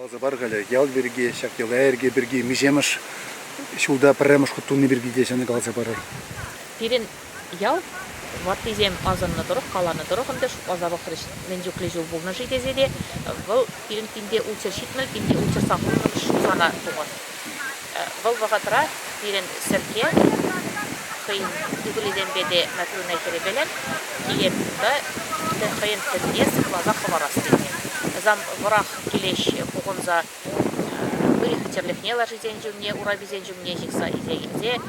Каласа пар-ха, ял пирки, ҫак йӑла-йӗрке пирки миҫемӗш ҫулта пӗрремӗш хут туни пирки те ҫавна каласа парӑр. Пирӗн ял ваттисем асӑннӑ тӑрӑх, каланӑ тӑрӑх ӗнтӗ шутласа пӑхрӗҫ, мӗн чухлӗ ҫул пулнӑ-ши тесе те, вӑл пирӗн пинте ултҫӗр 70, пинте ултҫӗр саккӑрмӗш ҫулсана тухать. Вӑл вӑхӑтра пирӗн Сӗрке хӑйӗн ывӑлӗсемпе те Матрюна хӗрӗпелен килет кунта хӑйӗн тӗнне сыхласа хӑварас тесе. Вӗсем вӑрах килеҫ пухӑнса выльӑх-чӗрлӗхне лашисен ҫумне, ураписен ҫумне ҫыхса илсе килсе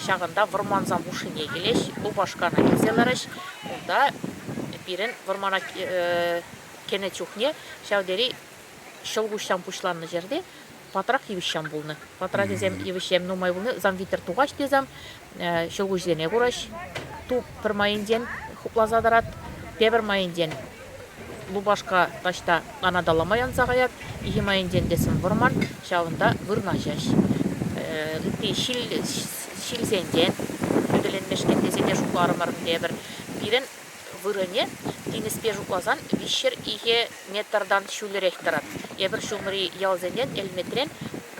ҫакӑнта вӑрмансам хушшине килеҫ, лупашкана килсе лараҫ. Унта пирӗн вӑрмана кӗнӗ чухне ҫав тери ҫӑлкуҫсем пуҫланнӑ ҫӗрте патрак йывӑҫсем пулнӑ. Патракӗсем йывӑҫсем нумай пулнӑ. Зам витӗр тухаҫ тесем ҫӑлкуҫсене кураҫ. Ту пӗр майӗнчен хупласа тӑрать, тепӗр майӗнчен лупашка таҫта анаталама янса каять, икӗ майӗнчен тесен вӑрман, ҫавӑнта вырнаҫаҫ. Ытти ҫил ҫилсенчен хӳтӗленмешкӗн тесе те шутларӑмӑр тепӗр. Пирӗн вырӑнӗ тинӗспе шутласан 302 метртан ҫӳллӗрех тӑрать. Эпир ҫумри ялсенчен Элметрен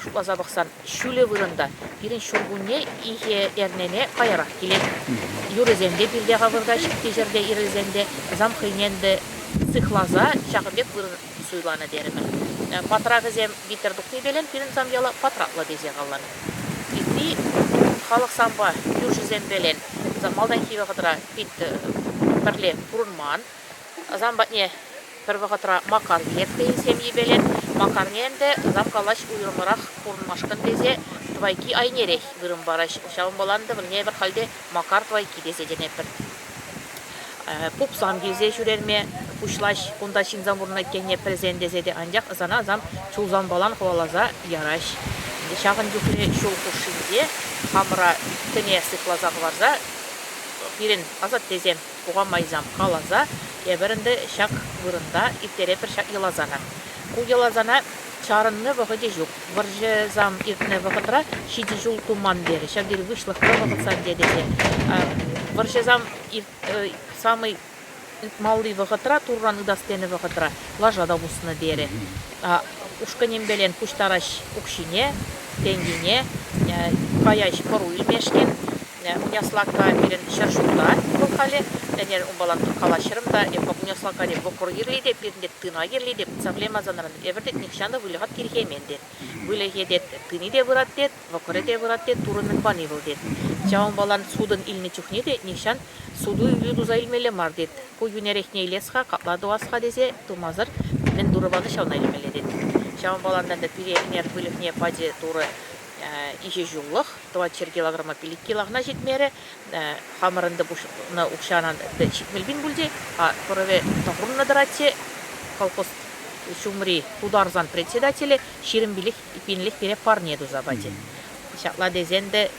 шутласа пӑхсан ҫӳлӗ вырӑнта. Пирӗн ҫуркунне икӗ эрнене каярах килет. Юрӑсем те пирте-ха выртаҫ, ытти ҫӗрте ирӗлсен те зам хӑйне ӗнтӗ сыхласа ҫакӑн пек вырӑн суйланӑ терӗмӗр. Патракӗсем витӗр тухнипелен пирӗн сам яла патраклӑ тесе каланӑ. Ытти халӑхсампа кӳршӗсемпелен малтанхи вӑхӑтра пит пӗрле пурӑнман. Ӑсам патне пӗр вӑхӑтра Макар килет хӑйӗн ҫемйипелен. Макарне ӗнтӗ ӑсам калаҫ уйрӑмрах пурӑнмашкӑн тесе тӑвайкки айнерех вырӑн параҫ. Ҫавӑнпала ӗнтӗ вӗрне эпир халь те Макар тӑвайкки тесе чӗнетпӗр. Пупсам килсе ҫӳрерме пуҫлаҫ, кунта ҫынсам пурӑнать тенине пӗлсен тесе те, анчах ӑсана ӑсам чулсампалан хӑваласа яраҫ. Ҫакӑн чухлӗ ҫул хушшинче хамӑра тӗне сыхласа хӑварса пирӗн асаттесем, кукамайсам каласа эпир ӗнтӗ ҫак вырӑнта ирттеретпӗр ҫак йӑласана. Ку йӑласана чарӑннӑ вӑхӑчӗ ҫук. Вӑрҫӑсам иртнӗ вӑхӑтра ҫичӗ ҫул туман терӗ. Ҫав тери выҫлӑхлӑ вӑхӑтсенче тесе. Вӑрҫӑсам самый ытмалли вӑхӑтра, Турран ытас тенӗ вӑхӑтра лаша та пуснӑ терӗ. Ушкӑнӗмпелен пуҫтараҫ укҫине, тенкине, каяҫ пӑру илмешкӗн. Уняслакка пирӗн ҫӗршывра вӑл халӗ. Ӗнер унпалан калаҫрӑм та, эп Уняслакка тет, вӑкӑр кирли те, пирӗн тет, тына кирли те, проблема санран. Эпир тет, нихҫан та выльӑха тиркемен тет. Выльӑхӗ тет, тыни те вырать тет, вӑкӑрӗ те вырать тет, Турӑ мӗн пани вӑл тет. Ҫавӑнпалан сутӑн илнӗ чухне те нихҫан суту-илӳ туса илмелле мар тет. Ку йӳнерехне илес-ха, капла тӑвас-ха тесе тумасӑр мӗн Турӑ панӑ ҫавна илмелле тет. Ҫавӑнпалан та пире ӗнер выльӑхне пачӗ Турӑ икӗ ҫуллӑх, тӑватҫӗр килограмма пилӗк килограмма ҫитмерӗ. Хамӑрӑн та пуҫнӑ укҫанан 70 пин пулчӗ, а пӑрӑвӗ тӑхӑрнӑ тӑратчӗ. Колхоз ҫумри тутарсан председателӗ 25 пинлӗх пире парне туса пачӗ. Ҫапла тесен те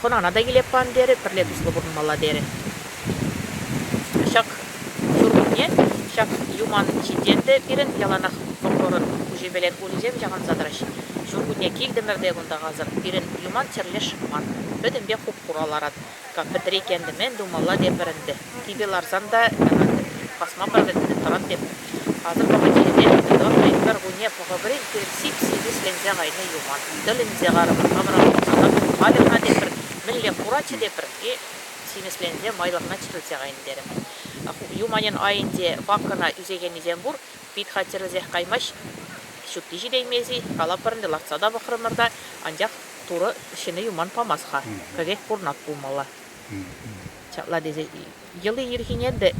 хӑнана та килеп пан терӗ, пӗрле туслӑ пурӑнмалла терӗ. Ҫак ҫуркунне ҫак юман ҫинчен те пирӗн яланах вӑкӑрӑн пуҫӗпелен урисем ҫакӑнса тӑраҫҫӗ. Ҫуркунне килтӗмӗр те кунта хасӑр, пирӗн юман чӗрлеш мар, пӗтӗмпех хуп-хура ларать. Пӗтрекен те мӗн тумалла тепӗр ӗнтӗ. Типӗ ларсан та касма тӑрать теп. Хасӑр вӑхӑт ҫитсен пӗр кунне пӑхӑпӑр-и, пирӗн сип-симӗсленсе кайнӑ юман. Тӗлӗнсе карӑмӑр, хамӑра пӑхсанах халӗ-ха тепӗр, мӗнле хураччӗ тепӗр, и симӗсленсе майлӑхна чӗрӗлсе кайнӑ терӗм. Юманӗн айӗнче ваккӑна ӳсекеннисем пур, пит хатӗрлесех каймасть, ҫутти ҫитеймест-и, калапӑр ӗнтӗ, лартса та пӑхрӑмӑр та, анчах Турӑ ҫӗнӗ юман памасть-ха, пӗрех пурнать пулмалла. Ҫапла тесе йӑли ирхине ӗнтӗ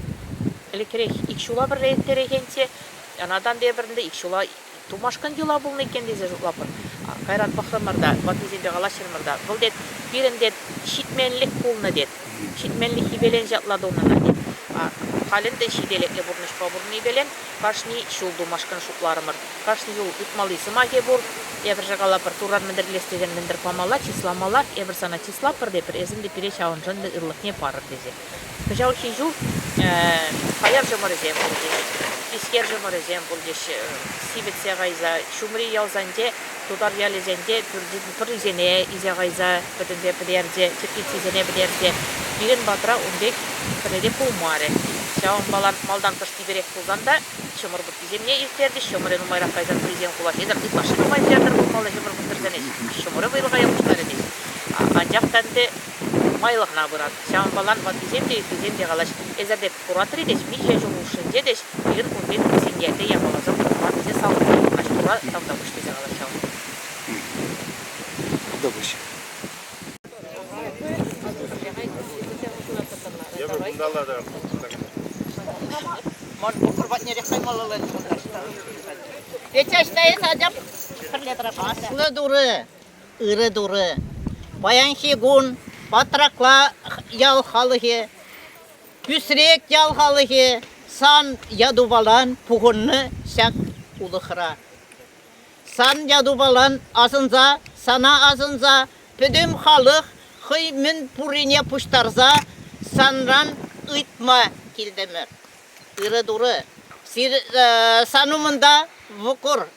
ӗлӗкрех ик ҫула пӗрре ирттерекенччӗ, ӑна тепӗринде ик ҫула тумашкӑн йӑла пулнӑ иккен тесе шутлатпӑр. Кайран пӑхрӑмӑр та, ваттисемпе калаҫрӑмӑр та, вӑл тет, пирӗн тет, ҫитменлӗх пулнӑ тет. Ҫитменлӗххипелен ҫапла тунӑ ӑна тет. Халь ӗнтӗ ҫителӗклӗ пурнӑҫпа пурӑннипелен кашни ҫул тумашкӑн шутларӑмӑр. Кашни ҫул ыйтмалли сӑмахӗ пур. Эпӗр же калапӑр, Турран мӗнтӗрлес тесен мӗнтӗр памалла, чысламалла. Эпӗр сана чыслатпӑр тепӗр, эс ӗнтӗ пире ҫавӑншӑн та ырлӑхне парӑр тесе. Кӑҫалхи ҫул хаяр ҫумӑрӗсем пулчӗҫ, тискер ҫумӑрӗсем пулчӗҫ. Сивӗтсе кайса ҫумри ялсенче, тутар ялӗсенче тӑррисене илсе кайса пӗтӗмпе пӗтерчӗ, теплицисене пӗтерчӗ. Пирӗн патра ун пек пӗрре те пулмарӗ. Ҫавӑнпала малтан кӑшт типерех пулсан та ҫӑмӑр пӑттисемне ирттерчӗҫ. Ҫӑмӑрӗ нумайрах кайсан пӗрисем хулаҫетӗр, ытлашши нумай ҫӗртӗр пулмалла ҫӑмӑр пӑттӑрсене. Ҫӑмӑрӗ вӑйлӑ кая пуҫларӗ тет. Анчах та ӗнтӗ майлӑхна пырать. Ҫавӑнпалан ваттисем те, ыттисем те калаҫ, эсӗр те куратри теҫ, миҫе ҫул хушшинче теҫ, пирӗн кун пек синкерлӗ япаласем пулман тесе савӑнса пурӑнаҫ. Тура тавтапуҫ тесе калаҫ ҫав. Тавтапуҫ. Аслӑ Турӑ, ырӑ Турӑ, паянхи кун Патракла ял халӑхӗ, Пӳсрек ял халӑхӗ сан ятупалан пухӑннӑ ҫак улӑхра. Сан ятупалан асӑнса, сана асӑнса пӗтӗм халӑх хӑй мӗн пуррине пуҫтарса санран ыйтма килтӗмӗр. Ырӑ Турӑ, сан умӑнта вӑкӑр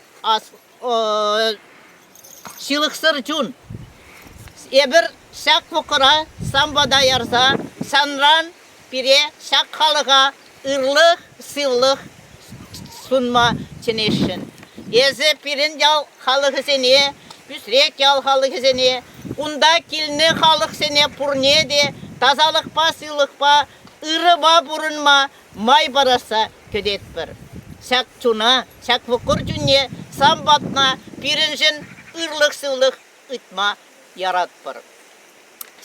ҫылӑхсӑр чун. Эпир ҫак вӑкӑра сан пата ярса санран пире ҫак халӑха ырлӑх, сывлӑх сунма чӗнесшӗн. Эсӗ пирӗн ял халӑхӗсене, Пӳсрек ял халӑхӗсене, кунта килнӗ халӑхсене пурне те тасалӑхпа, сывлӑхпа, ырӑпа пурӑнма май парасса кӗтетпӗр. Ҫак чуна, ҫак вӑкӑр чунне сан патна пирӗншӗн ырлӑх-сывлӑх ыйтма яратпӑр.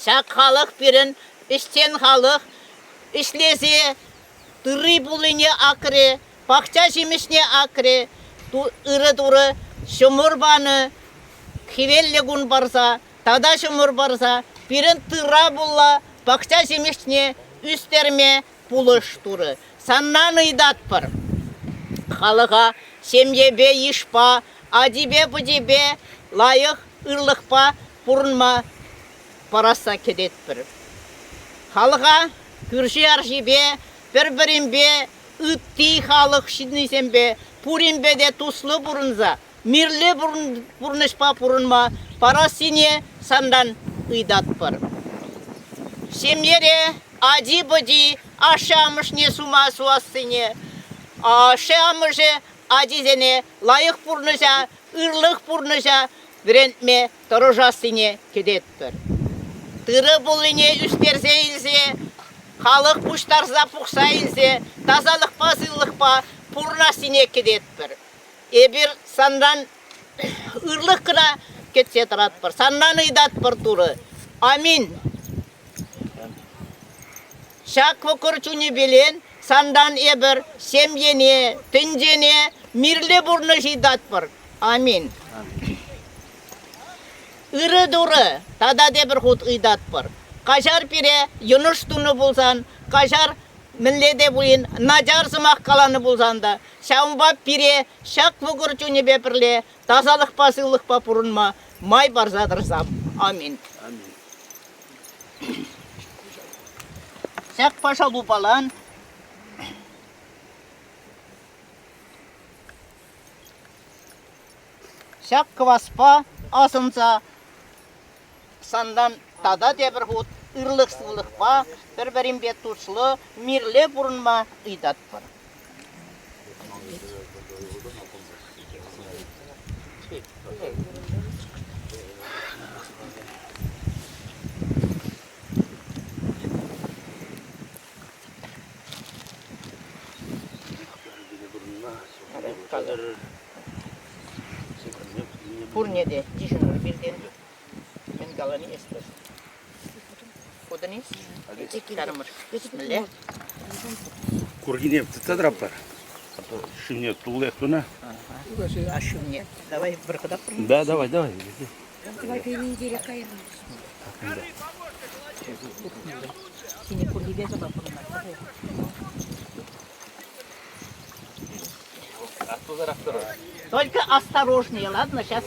Ҫак халӑх пирӗн ӗҫчен халӑх, ӗҫлесе тырри-пуллине акрӗ, пахча ҫимӗҫне акрӗ, ырӑ Турӑ ҫумӑр панӑ, хӗвеллӗ кун парса, тата ҫумӑр парса пирӗн тырра-пулла, пахча ҫимӗҫне ӳстерме пулӑш Турӑ. Санран ыйтатпӑр. Халӑха ҫемьепе, йышпа, ачипе-пӑчипе лайӑх ырлӑхпа пурӑнма парасса кӗтетпӗр. Халӑха кӳрши-аршипе, пӗр-пӗринпе, ытти халӑх ҫыннисемпе пуринпе те туслӑ пурӑнса, мирлӗ пурнӑҫпа пурӑнма парассине санран ыйтатпӑр. Ҫемьере ачи-пӑчи ашшӗ-амӑшне сума суассине, ашшӗ-амӑшӗ ачисене лайӑх пурнӑҫа, ырлӑх пурнӑҫа вӗрентме тӑрӑшассине кӗтетпӗр. Тырӑ пуллине ӳстерсе илсе, халӑх пуҫтарса пухса илсе тасалӑхпа сывлӑхпа пурӑнассине кӗтетпӗр. Эпир санран ырлӑх кӑна кӗтсе тӑратпӑр, санран ыйтатпӑр, Турӑ. Аминь. Ҫак вӑкӑр чунӗпелен сантан эпӗр ҫемьене, тӗнчене мирлӗ пурнӑҫ ыйтатпӑр. Аминь. Ырӑ Турӑ, тата тепӗр хут ыйтатпӑр. Каҫар пире йӑнӑш тунӑ пулсан, каҫар мӗнле те пулин начар сӑмах каланӑ пулсан та, ҫавӑнпа пире ҫак вӑкӑр чунӗпе пӗрле тасалӑхпа сывлӑхпа пурӑнма май парса тӑрсам. Аминь. Аминь. Ҫак пашалупалан ҫак кваспа асӑнса сантан тата тепӗр хут ырлӑх-сывлӑхпа, пӗр-пӗринпе туслӑ, мирлӗ пурӑнма ыйтатпӑр. Пурне те йышӑнӑр пиртен. Мӗн калани эс Хутӑн-и? Карӑмӑр. Мӗнле? Куркине тытса тӑратпӑр. Шывне туллех тунӑ. А шывне давай вырхӑтатпӑр. Да, давай, давай. Давай пейментере кайрӑм. Сине куркипе сапа пурӑнать. Только осторожнее, ладно? Сейчас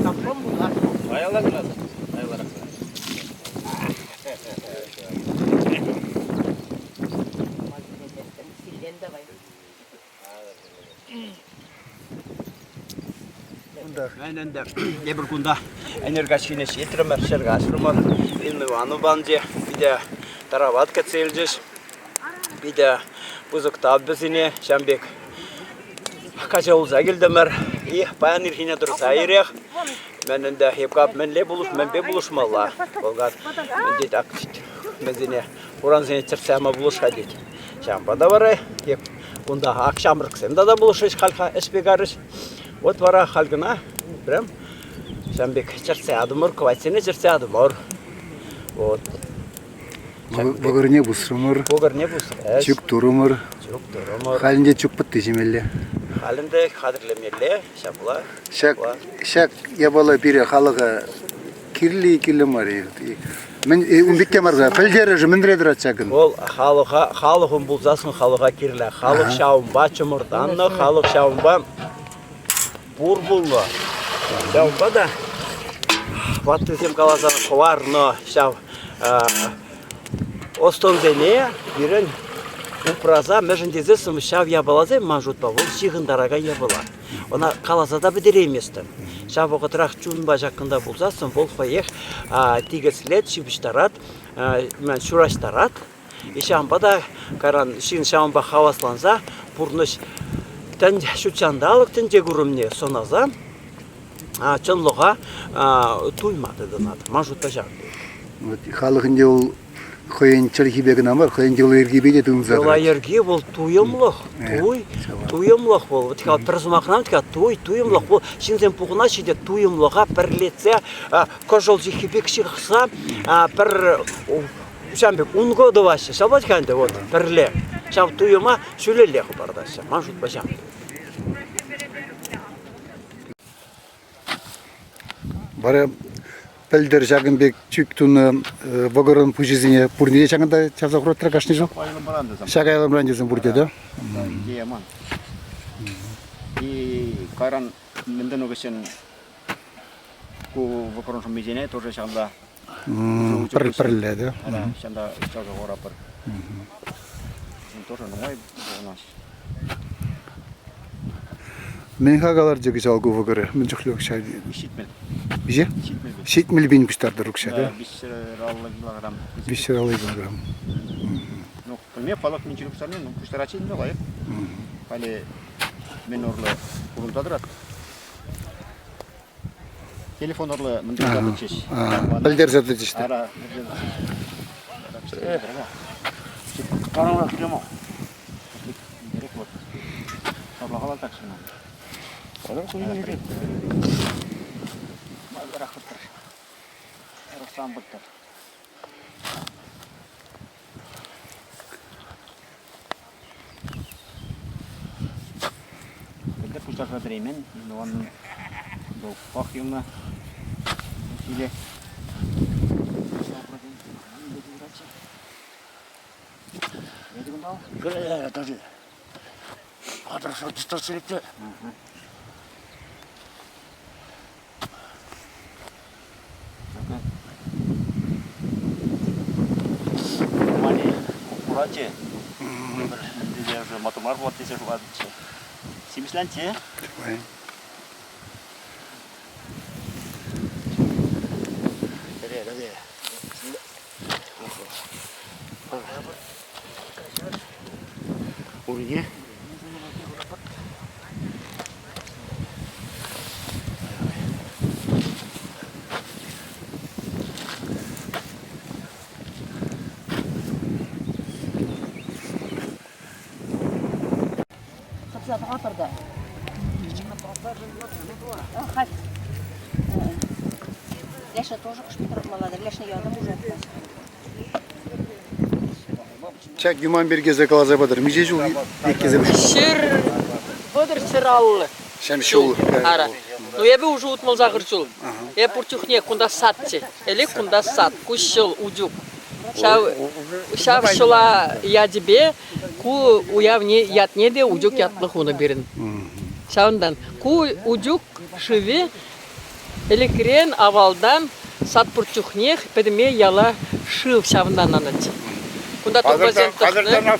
ковшом буду. Аялар Аялар. Силлен давай. Ӗнтӗ эпир кунта ӗнер каҫхине ҫитрӗмӗр, ҫӗр каҫрӑмӑр. Инна Ивановнӑпа ӗнтӗ питӗ тарават кӗтсе илчӗҫ. Питӗ пысӑк тав вӗсене ҫавӑн пек каҫа улса килтӗмӗр. И паян ирхине тӑрса ирех мӗн ӗнтӗ эп мӗнле пулӑш, мӗнпе пулӑшмалла? Вӑл кат мӗн тет, ак мӗнсене хурансене чӗртсе яма пулӑш-ха тет. Ҫавӑнпа та вара эп кунта ак ҫамрӑксем тата пулӑшрӗҫ халь-ха ӗҫпе карӗҫ. Вот вара халь кӑна прям ҫавӑн пек чӗртсе ятӑмӑр, кӑвайтсене чӗртсе ятӑмӑр. Вот. Вӑкӑрне пусрӑмӑр. Вӑкӑрне пусрӗҫ. Чӳк турӑмӑр. Чӳк турӑмӑр. Халь ӗнтӗ чӳк пӑтти ҫимелле. Халь ӗнтӗ хатӗрлемелле ҫапла. Ҫак, ҫак япала пире халӑха кирлӗ-и, кирлӗ мар-и? Мӗн, ун пек те мар-ха, пӗлтерӗшӗ мӗнре тӑрать ҫакӑн? Вӑл халӑха, халӑхӑн пулсассӑн халӑха кирлӗ. Халӑх ҫавӑнпа чӑмӑртаннӑ, халӑх ҫавӑнпа пур пулнӑ. Ҫавӑнпа та ваттисем каласан хӑварнӑ ҫав ӑс-тӑнсене пирӗн упраса, мӗншӗн тесессӗн ҫав япаласем, ман шутпа, вӑл ҫыхӑнтаракан япала. Ӑна каласа та пӗтерейместӗн. Ҫав вӑхӑтрах чунпа ҫакӑнта пулсассӑн вӑл хӑех тикӗслет, ҫыпӑҫтарать, ҫураҫтарать. И ҫавӑнпа та кайран ҫын ҫавӑнпа хавасланса пурнӑҫ тӗн ҫутҫанталӑк тӗнче курӑмне сӑнаса чӑнлӑха туйма тытӑнать. Ман шутпа ҫавӑн пек. Вот халӑх ӗнтӗ вӑл хӑйӗн чӗлхипе кӑна мар, хӑйӗн йӑли-йӗркипе те тытӑнса тӑрать. Йӑла-йӗрки вӑл туйӑмлӑх, туй, туйӑмлӑх вӑл. Вот пӗр сӑмахран туй, туйӑмлӑх вӑл ҫынсем пухӑнаҫҫӗ те туйӑмлӑха пӗрлетсе кӑшӑл ҫыххи пек ҫыхса пӗр ҫавӑн пек ункӑ тӑваҫҫӗ. Ҫапла-ха ӗнтӗ вот пӗрле. Ҫав туйӑма ҫӳлелле хӑпартаҫҫӗ. Ман шутпа ҫавӑн пек. Вара пӗлтӗр ҫакӑн пек чӳк тунӑ вӑкӑрӑн пуҫӗсене пурне те ҫакӑнта чавса хураттӑр кашни ҫул? Ҫак айлӑмран тесен пурте, да? Идея ман. И кайран мӗн тунӑ хыҫҫӑн ку вӑкӑрӑн шӑммисене тоже ҫавӑнта Пӗр пӗрле, да? Ҫавӑнта чавса хуратпӑр. Тоже нумай пухӑнаҫ. Мӗн хака ларчӗ кӑҫал ку вӑкӑрӗ? Мӗн чухлӗ укҫа? 70. Миҫе? 70 пин пуҫтартӑр укҫа, да? 350 килограмм. 350 килограмм. Ну, пӗлме палӑк мӗн чухлӗ пуҫтарни, ну, пуҫтарать ӗнтӗ лайӑх. Халӗ мӗн урлӑ курӑнса тӑрать. Телефон урлӑ мӗн туса тӑчӗҫ. Пӗлтерсе тӑчӗҫ те. Ара, Пӗлтӗр пуҫтарса пӗтереймен, пах юлнӑ киле. Курачӗ. Матумар пулать тесе шутлатчӗ. Симӗсленчӗ. Урине. Хӑпса пӑхатпӑр та. Халь Леша тоже кӑшкӑртмалла, Лешне ятӑм уже. Ҫак юман пирки эсӗ каласа патӑр. Миҫе ҫул иккесе Ҫӗр вӑтӑр 150. Ҫем ҫул. Ара. Ну эпӗ уже утмӑл ҫул. Эп пур чухне кунта садчӗ. Ӗлӗк кунта сад, куҫ ҫӑл, утюг. Ҫав ҫав ҫӑла ячӗпе ку уявне ятне те утюг ятлӑ хунӑ пирӗн. Ҫавӑнтан ку утюг шывӗ Ӗлӗкрен авалтан сад пур чухнех пӗтӗме яла шыв ҫавӑнтан анать. Кунта трубасем тӑхнӑ.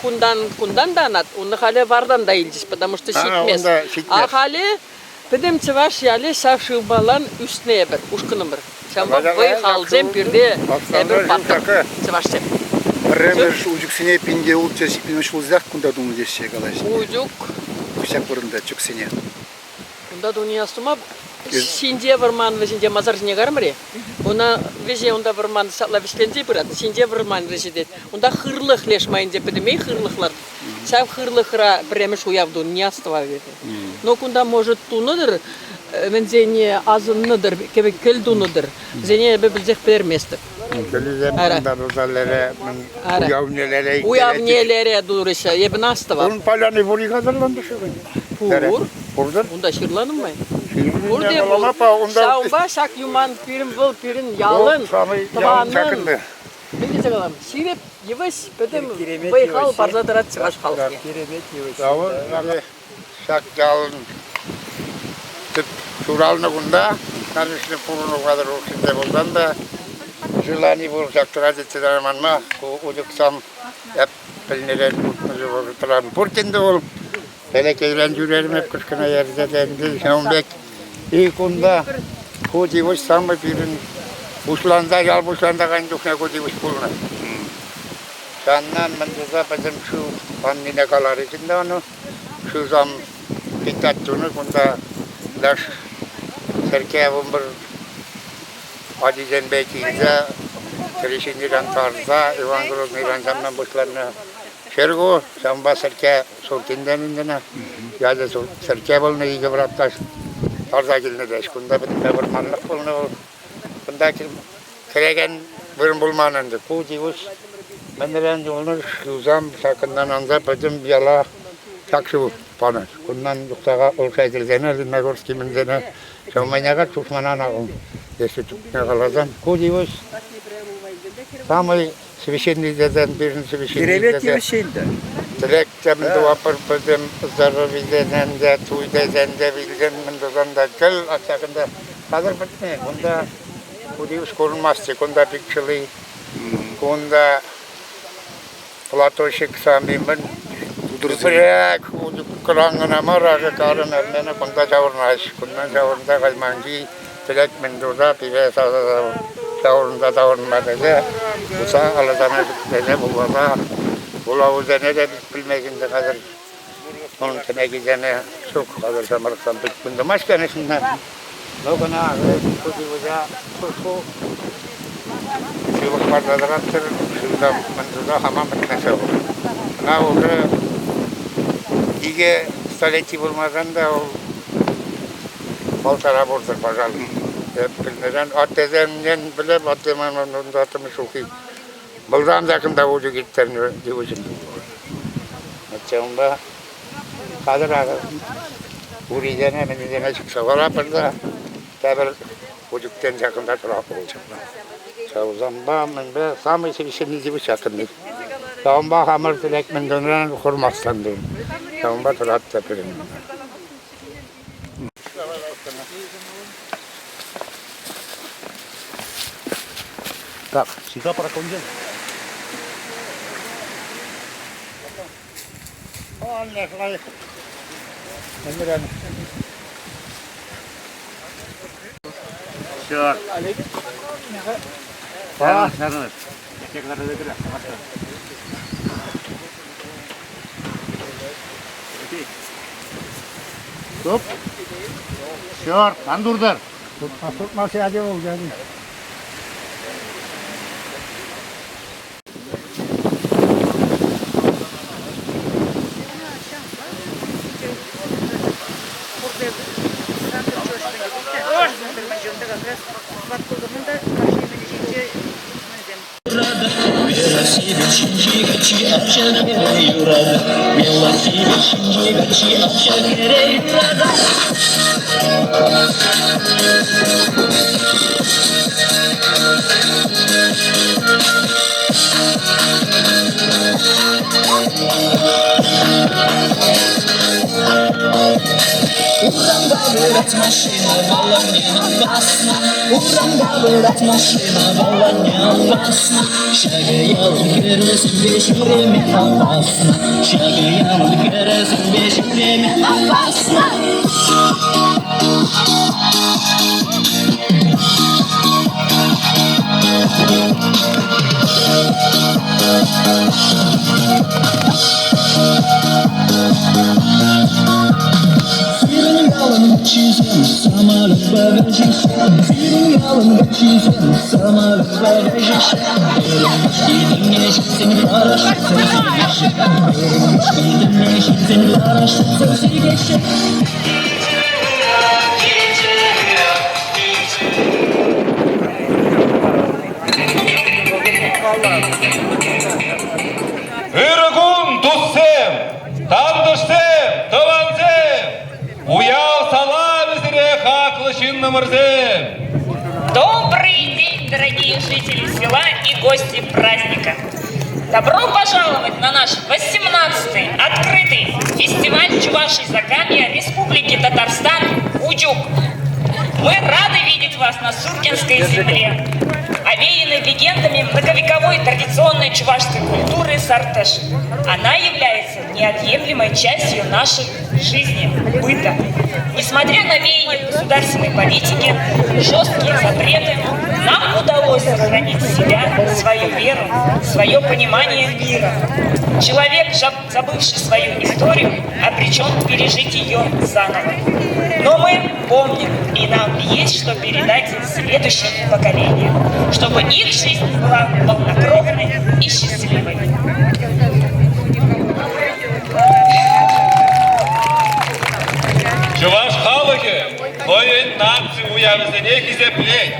Кунтан кунтан та анать, унта халӗ вартан та илчӗҫ, потому что ҫитмест. А халӗ пӗтӗм чӑваш ялӗ ҫав шывпалан ӳснӗ эпӗр, ушкӑнӑмӑр. Ҫавӑнпа вӑй-халсем пирте эпир паттӑр чӑвашсем. Пӗрремӗш учуксене пинте ултҫӗр ҫитмӗлмӗш ҫулсах кунта тунӑ теҫҫӗ калаҫҫӗ. Учук. Ҫак вырӑнта чӳксене. Унта туни астума ҫинче вӑрман вӗҫӗнче масар ҫине кармӑр-и? Уна вӗҫе унта вӑрман ҫапла вӗҫленсе пырать. Ҫинче вӑрман вӗҫӗтет. Унта хырлӑх леш майӗнче пӗтӗмех хырлӑх ларт. Ҫав хырлӑхра пӗрремӗш уяв тунине астӑвав эпӗ. Но кунта, может, тунӑ-тӑр, вӗсене асӑннӑ-тӑр, кӗл тунӑ-тӑр. Вӗсене эпӗ пӗлсех пӗтерместӗп. Кӗлӗсем кунта туса лере, уявне лере Уявне лере турӗҫ. Эпӗ астӑвам. Ун поляни пур-и-ха тӑрлантӑш-и? Пур. Пуртӑр? Унта ҫырла нумай. Пурте пур. Ҫавӑнпа ҫак юман пирӗн вӑл пирӗн ялӑн, тӑванӑн Мӗн тесе калам, ҫирӗп йывӑҫ пӗтӗм вӑй-хал парса тӑрать чӑваш халӑхне. Ҫак ялӑн тӗп ҫуралнӑ кунта, канӑҫлӑ пурӑну хатӗр хушшинче пулсан та желани пур ҫак традицие манма, ку утӑксам эп пӗлнӗрен утнӑ вӑхӑтран пурте ӗнтӗ вӑл пӗлӗкейрен ҫӳрерӗм эп кӑшкӑна ерсе те ӗнтӗ ҫавӑн пек. И кунта ку йывӑҫ самый пирӗн пуҫланса ял пуҫланса кайнӑ чухне ку йывӑҫ пулнӑ. Ҫаннан мӗн туса пӗтӗм шыв аннине каларӗҫ ӗнтӗ ӑна. Шывсам питать тунӑ кунта наш Сергей вунпӗр ачисемпе килсе Кӗрешенирен тарса Иван Грозныйран ҫавна пуҫланнӑ ҫӗр ку. Ҫавӑнпа Сӗрке Суртинтен ӗнтӗ. Ячӗ Сӗрке пулнӑ икӗ братташ тарса килнӗ теҫ. Кунта пӗтӗмпе вӑрманлӑх пулнӑ вӑл. Кунта кӗрекен вырӑн пулман ӗнтӗ. Ку йывӑҫ мӗнрен юлнӑ шывсам ҫакӑнтан анса пӗтӗм яла ҫак шыв панӑ. Кунтан юхса улшай килсене, Лениногорский мӗнсене ҫавмайняка чушманана если чухне каласан, ку йывӑҫ самый священный тесен пирӗн священный Киремет йывӑҫҫи ӗнтӗ. Тӗлек те мӗн тӑватпӑр пӗтӗм здоровьесен те, туйсен те, вилсен мӗн тусан та кӗл ҫакӑнта хатӗр пӗтнӗ. Кунта Кудивс курӑнмасть, кунта пикшили, кунта платочек сами мӗн пӗрек кӑран кӑна мар, акӑ карӑн эрнене кунта ҫаврӑнаҫ. Кунтан ҫаврӑнса кайманхи тӗлек мӗн туса пире ҫаврӑнса таврӑнма тесе туса алӑсене тесе вуласа вулавусене те пӗлмест ӗнтӗ хатӗр. Ун кӗнекисене ҫук хатӗр ҫамрӑксем пит кунтӑмасть конечно. Ну кӑна кути-куҫа ку ҫывӑх парса тӑраттӑр, шывта мӗн туса хама пӗтмессе вӑл. Ӑна уже икӗ столетти пулмасан та вӑл полтора пултӑр, пожалуй. Эп пӗлмесен аттесеннен пӗлеп, атте манӑн унта ҫулхи Малтан ҫакӑнта усӑ ирттернӗ йывӑҫӑм пулнӑ. Ҫавӑнпа хатӗр урисене мӗнсене чиксе хӑваратпӑр та тепӗр утюгтен ҫакӑнта тӑратпӑр. Ҫавӑнпа мӗнпе самый ҫӗнӗ йывӑҫ ҫакӑнти. Ҫавӑнпа хамӑр тӗлек мӗн тунӑран хурмастан тунӑ. Ҫавӑнпа тӑратса пирӗн. Так, сюда прокончен. Все. Стоп. Черт, ан туртӑр. Туртмас ячӗ вӑл, дядя. Ырӑ кун, туссем, тантӑшсем, тӑвансем! Уяв саламӗ сире, хаклӑ ҫыннӑмӑрсем! Добрый день, дорогие жители села и гости праздника! Добро пожаловать на наш 18-й открытый фестиваль Чувашии Закамья Республики Татарстан «Учук». Мы рады видеть вас на Суркинской земле, овеянной легендами многовековой традиционной чувашской культуры сартыш. Она является неотъемлемой частью нашей жизни, быта. Несмотря на веяния государственной политики, жесткие запреты, нам удалось сохранить себя, свою веру, свое понимание мира. Человек, забывший свою историю, обречен пережить ее заново. Но мы помним, и нам есть что передать следующим поколениям, чтобы их жизнь была полнокровной и счастливой. Чӑваш халӑхӗ хӑйӗн наци уявӗсене хисеплет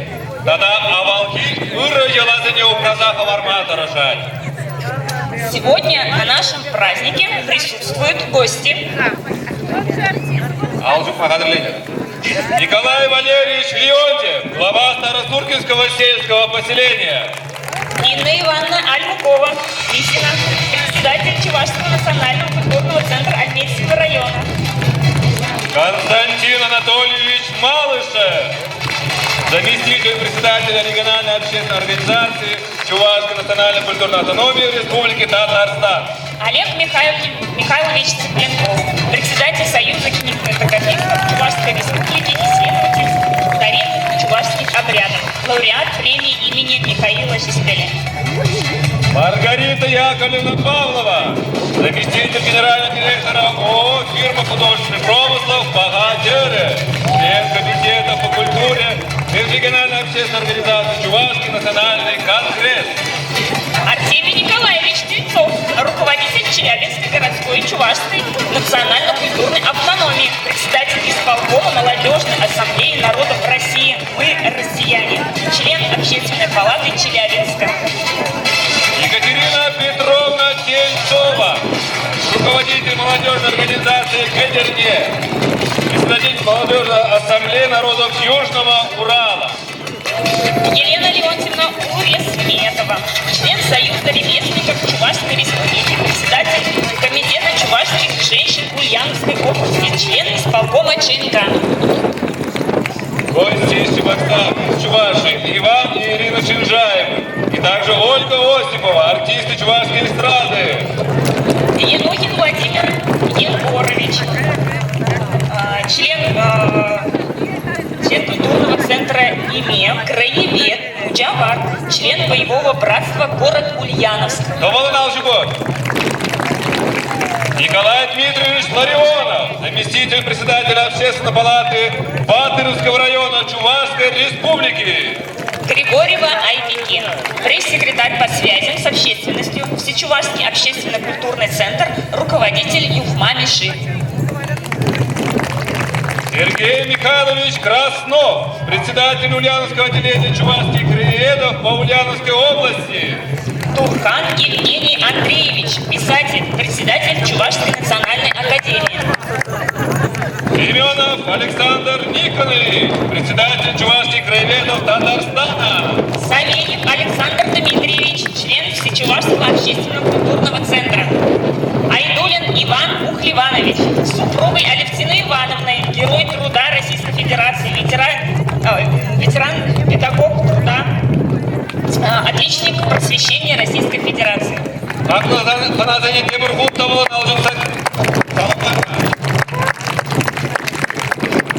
тата авалхи ырӑ йӑласене упраса хӑварма тӑрӑшать. Сегодня на нашем празднике присутствуют гости. Ал ҫупма хатӗрленӗр. Николай Валерьевич Леонтьев, глава Старосуркинского сельского поселения. Инна Ивановна Альмукова, Мисина, председатель Чувашского национального культурного центра Альметьевского района. Константин Анатольевич Малышев, заместитель председателя региональной общественной организации Чувашской национальной культурной автономии Республики Татарстан. Олег Михайлович Цыпленков, председатель Союза кинематографистов Чувашской Республики, исследователь старинных чувашских обрядов, лауреат премии имени Михаила Шестеля. Маргарита Яковлевна Павлова, заместитель генерального директора ООО «Фирма художественных промыслов «Богатыры», член комитета по культуре Межрегиональной общественной организации «Чувашский национальный конгресс». Артемий Николаевич Тельцов, руководитель Челябинской городской чувашской национально-культурной автономии, председатель исполкома Молодежной ассамблеи народов России «Мы россияне», член Общественной палаты Челябинска. Екатерина Петровна Тельцова, руководитель молодежной организации «Кедерне», председатель молодежной ассамблеи народов Южного Урала. Елена Леонтьевна Уресметова, член Союза ремесленников Чувашской Республики, председатель Комитета чувашских женщин Ульяновской области, член исполкома ЧНК. Гости из Чебоксар, из Чувашии, Иван и Ирина Чинжаевы, и также Ольга Осипова, артисты чувашской эстрады. Енохин Владимир Егорович, член, член культурного центра ИМЕ, краевед, Муджавар, член боевого братства город Ульяновск. Николай Дмитриевич Ларионов, заместитель председателя Общественной палаты Батыревского района Чувашской Республики. Григорьева Айбике, пресс-секретарь по связям с общественностью, Всечувашский общественно-культурный центр, руководитель Юхма Миши. Сергей Михайлович Краснов, председатель Ульяновского отделения чувашских краеведов по Ульяновской области. Турхан Евгений Андреевич, писатель, председатель Чувашской национальной академии. Семенов Александр Никонович, председатель чувашских краеведов Татарстана. Савельев Александр Дмитриевич, член Всечувашского общественного культурного центра. Айдулин Иван Ухливанович, с супругой Алевтиной Ивановной, герой труда Российской Федерации, ветеран, ветеран педагог труда, отличник просвещения Российской Федерации. Хӑнасене тепӗр хут тӑвӑлӑн.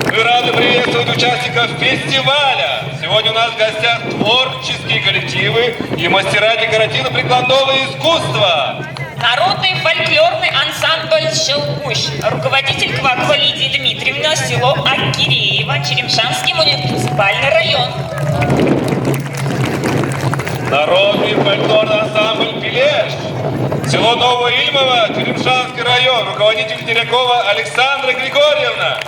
Мы рады приветствовать участников фестиваля. Сегодня у нас в гостях творческие коллективы и мастера декоративно-прикладного искусства. Народный фольклорный ансамбль «Ҫӑлкуҫ», руководитель Квакова Лидия Дмитриевна, село Аккиреево, Черемшанский муниципальный район. Народный фольклорный ансамбль «Пилеш», село Новоильмово, Черемшанский район, руководитель Терякова Александра Григорьевна.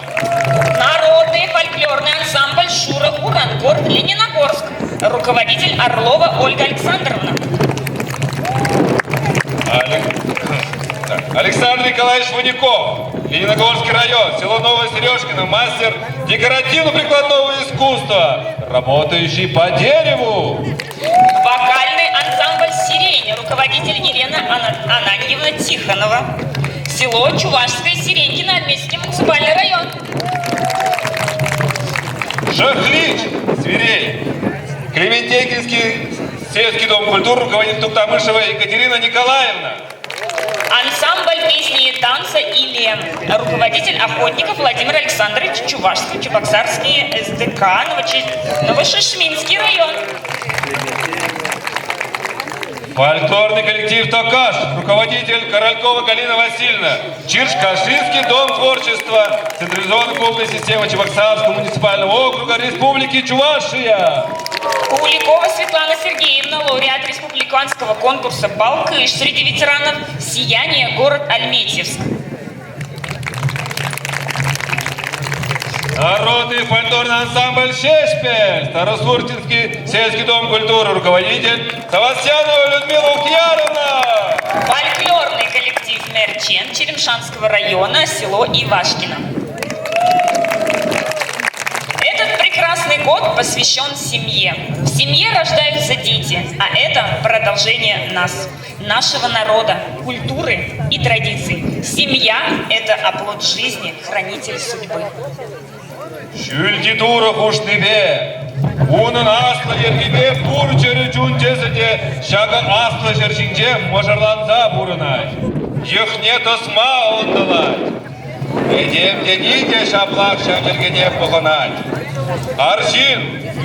Народный фольклорный ансамбль «Шура Хуран», город Лениногорск, руководитель Орлова Ольга Александровна. Александр Николаевич Ваников, Лениногорский район, село Новое Сережкино, мастер декоративно-прикладного искусства, работающий по дереву. Вокальный ансамбль «Сирень», руководитель Елена Ананьевна Тихонова. Село Чувашское Сиренькино, Альметьевский муниципальный район. Шахлич, Зверей. Клементейкинский сельский дом культуры, руководитель Туктамышева Екатерина Николаевна. Ансамбль песни и танца «Илем». Руководитель охотников Владимир Александрович Чувашский, Чебоксарский СДК, Новошишминский район. Фольклорный коллектив «Токаш», руководитель Королькова Галина Васильевна, Чирш-Кашинский дом творчества, централизованной клубной системы Чебоксарского муниципального округа Республики Чувашия. Куликова Светлана Сергеевна, лауреат республиканского конкурса «Балкыш» среди ветеранов «Сияние. Город Альметьевск». Народный фольклорный ансамбль «Шешпель», Старосуртинский сельский дом культуры, руководитель Савастьянова Людмила Укьяровна. Фольклорный коллектив «Мерчен» Черемшанского района, село Ивашкино. Этот прекрасный год посвящен семье. В семье рождаются дети, а это продолжение нас, нашего народа, культуры и традиций. Семья – это оплот жизни, хранитель судьбы. Ҫӳлти Турӑ хушнипе, унӑн аслӑ йӗркипе пур чӗрӗ чун тӗсӗ те ҫакӑ аслӑ ҫӗр ҫинче мӑшӑрланса пурӑнать, йӑхне тӑсма ӑнтӑлать. Этем тени те ҫаплах ҫав йӗркене пӑхӑнать. Арҫын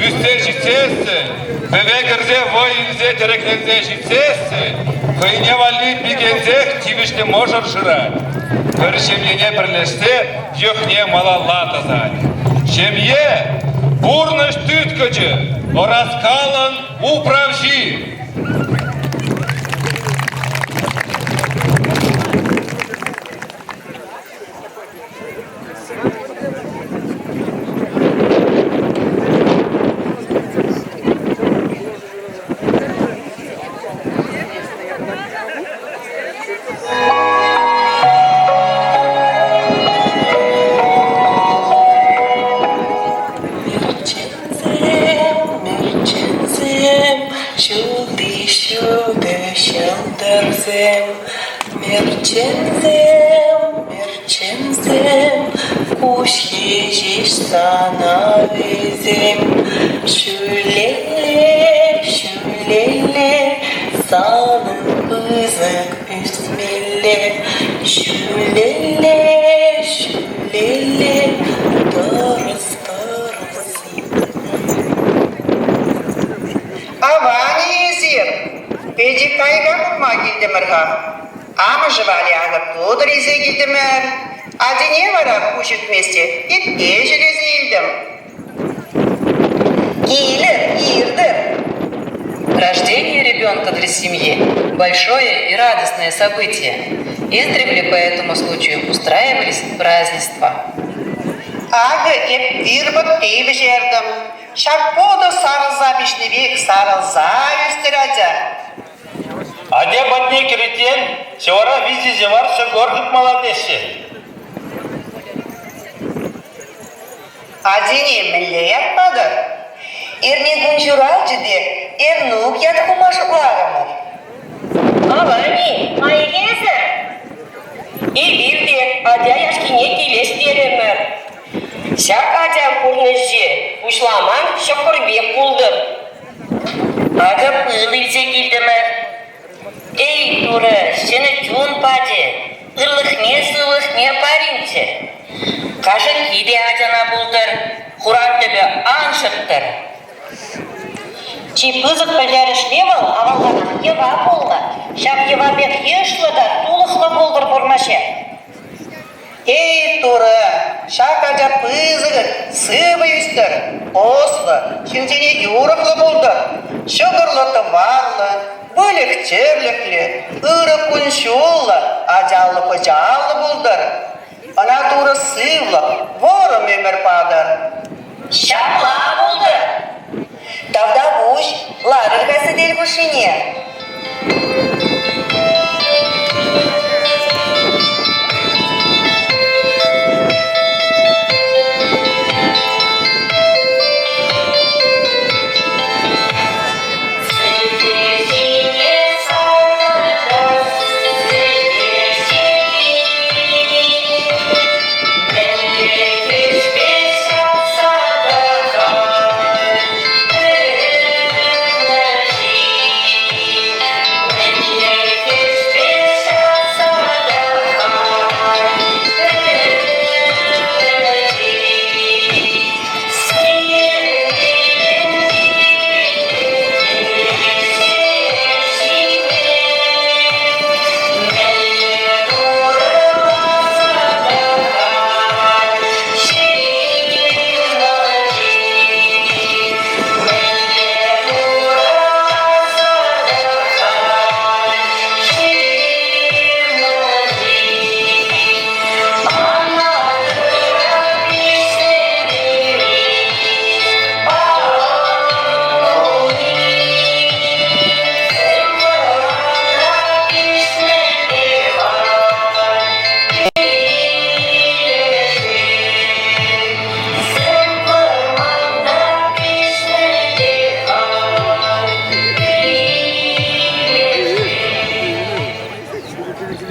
ӳссе ҫитсессӗн, пӗве кӗрсе вӑй илсе тӗрекленсе ҫитсессӗн, хӑйне валли пикенсех тивӗҫлӗ мӑшӑр шырать. Пӗр ҫемьене пӗрлешсе йӑхне малалла тӑсать. Ҫемье – пурнӑҫ тыткӑчӗ, ӑраскалӑн управҫи. Мерченсем, мерченсем, ҫулти ҫутӑ ҫӑлтӑрсем. Мерченсем, мерченсем, куҫхи ҫеҫ сана вӗсем. Ҫӳлелле, ҫӳлелле, санӑн пысӑк ӳсмелле. Ҫӳлелле, ҫӳлелле, тӑрӑс, тӑрӑс Аван-и эсир? Пӗчӗк кайӑка курма килтӗмӗр-ха. Амӑшӗ валли акӑ тутӑр илсе килтӗмӗр. Ачине вара куҫ ӳкмест те тетте ҫӗлесе илтӗм. Килӗр, иртӗр. Рождение ребенка для семьи – большое и радостное событие. Издревле по этому случаю устраивались празднества. Акӑ эп вир пӑтти вӗҫертӗм. Ҫак пӑтӑ сарӑлса пиҫнӗ пек сарӑлса ӳстӗр атя. Атя патне кӗретен ҫӑвара виҫӗ ҫӑвар ҫӑкӑр хыпмалла теҫҫӗ. Атине мӗнле ят патӑр? Эрнекун ҫуралчӗ те Эрнук ят хума шутларӑмӑр. Аван-и, майӗ Эпир те атя яшкине килес терӗмӗр. Ҫак ачан пурнӑҫӗ пуҫламан ҫӑкӑр пек пултӑр. Акӑ пыл илсе килтӗмӗр. Эй, Турӑ, ҫӗнӗ чун пачӗ, ырлӑхне-сывлӑхне паринччӗ. Кашӑкки те ачана пултӑр, хуран тӗпӗ ан шӑттӑр. Чи пысӑк пӗлтерӗшли вӑл авалтанах йӑва пулнӑ. Ҫак йӑва пек йышлӑ та тулӑхлӑ пултӑр пурнӑҫӗ. Эй, Турӑ, ҫак ача пысӑк, сывӑ ӳстӗр, ӑслӑ, ҫынсене юрӑхлӑ пултӑр, ҫӑкӑрлӑ-тӑварлӑ, выльӑх-чӗрлӗхлӗ, ырӑ кун-ҫуллӑ, ачаллӑ-пӑчаллӑ пултӑр. Ӑна Турӑ сывлӑх, вӑрӑм ӗмӗр патӑр. Ҫапла пултӑр. Тавтапуҫ, ларӑр-ха сӗтел хушшине.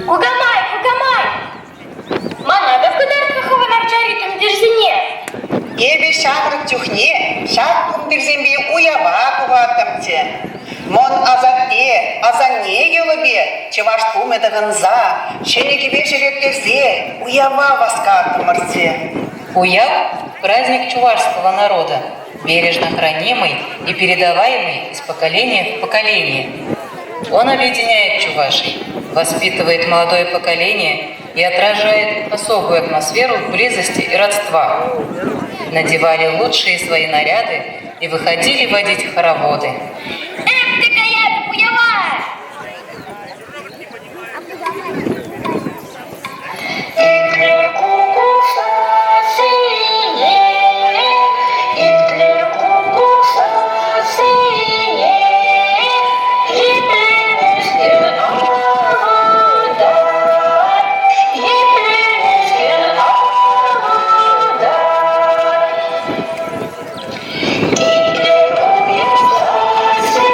Кукамай, кукамай! Мана та кӑтарт-ха хӑвӑн арчари тумтирсене. Эпӗ ҫамрӑк чухне ҫак тумтирсемпе уява тухаттӑмччӗ. Мӑн асатте, асанне йӑлипе чӑваш тумӗ тӑхӑнса, ҫӗнӗ кӗпе ҫӗлеттерсе уява васкаттӑмӑрччӗ. Уяв – праздник чувашского народа, бережно хранимый и передаваемый из поколения в поколение. Он объединяет чувашей, воспитывает молодое поколение и отражает особую атмосферу близости и родства. Надевали лучшие свои наряды и выходили водить хороводы. Эп те каятӑп уява! Итлер кукушасене, итлер кукушасене, итлемешкӗн авӑтать, итлемешкӗн авӑтать. Итлер кукушасене.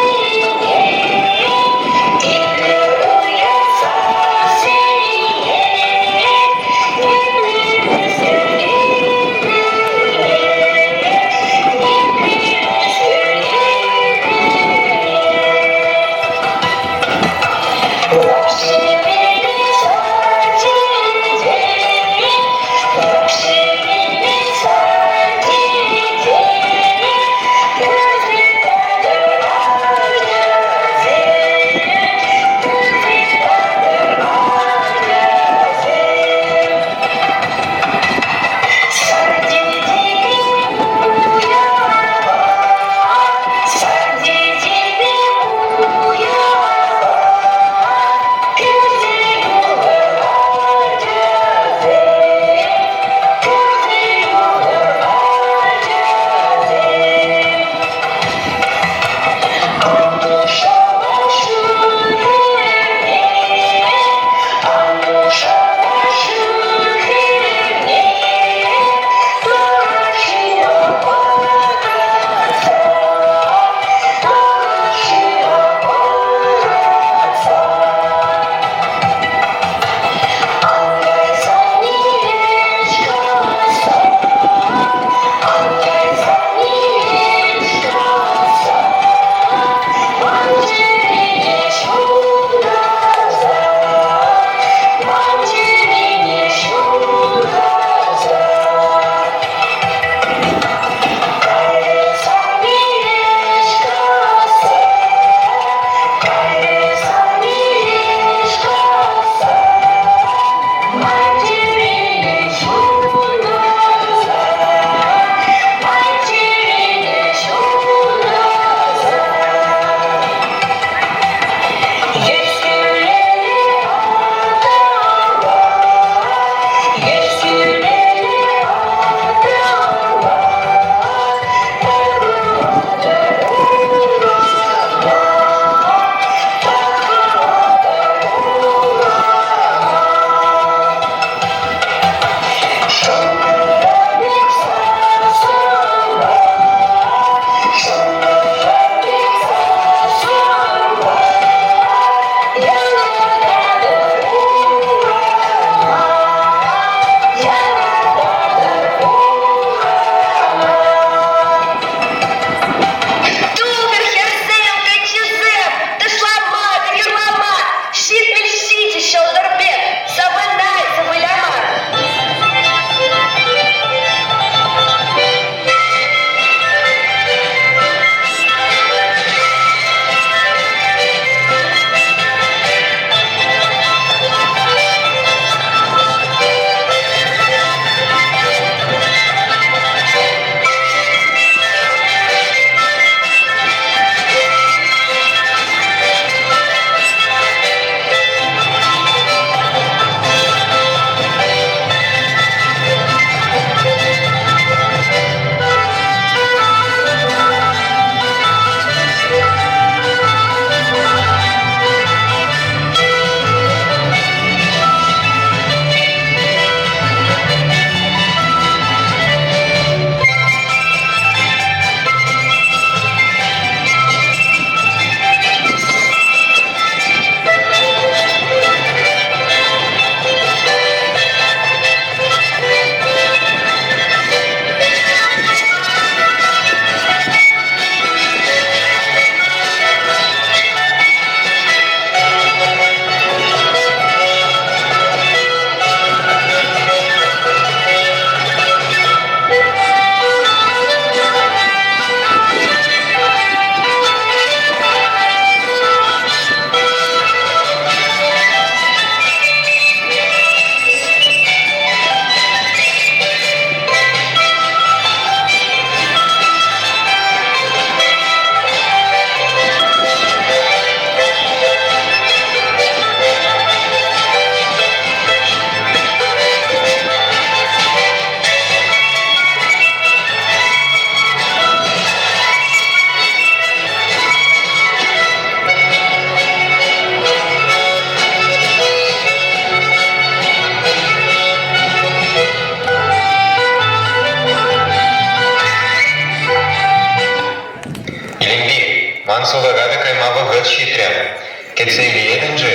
Кӗтсе илеетӗн-ши?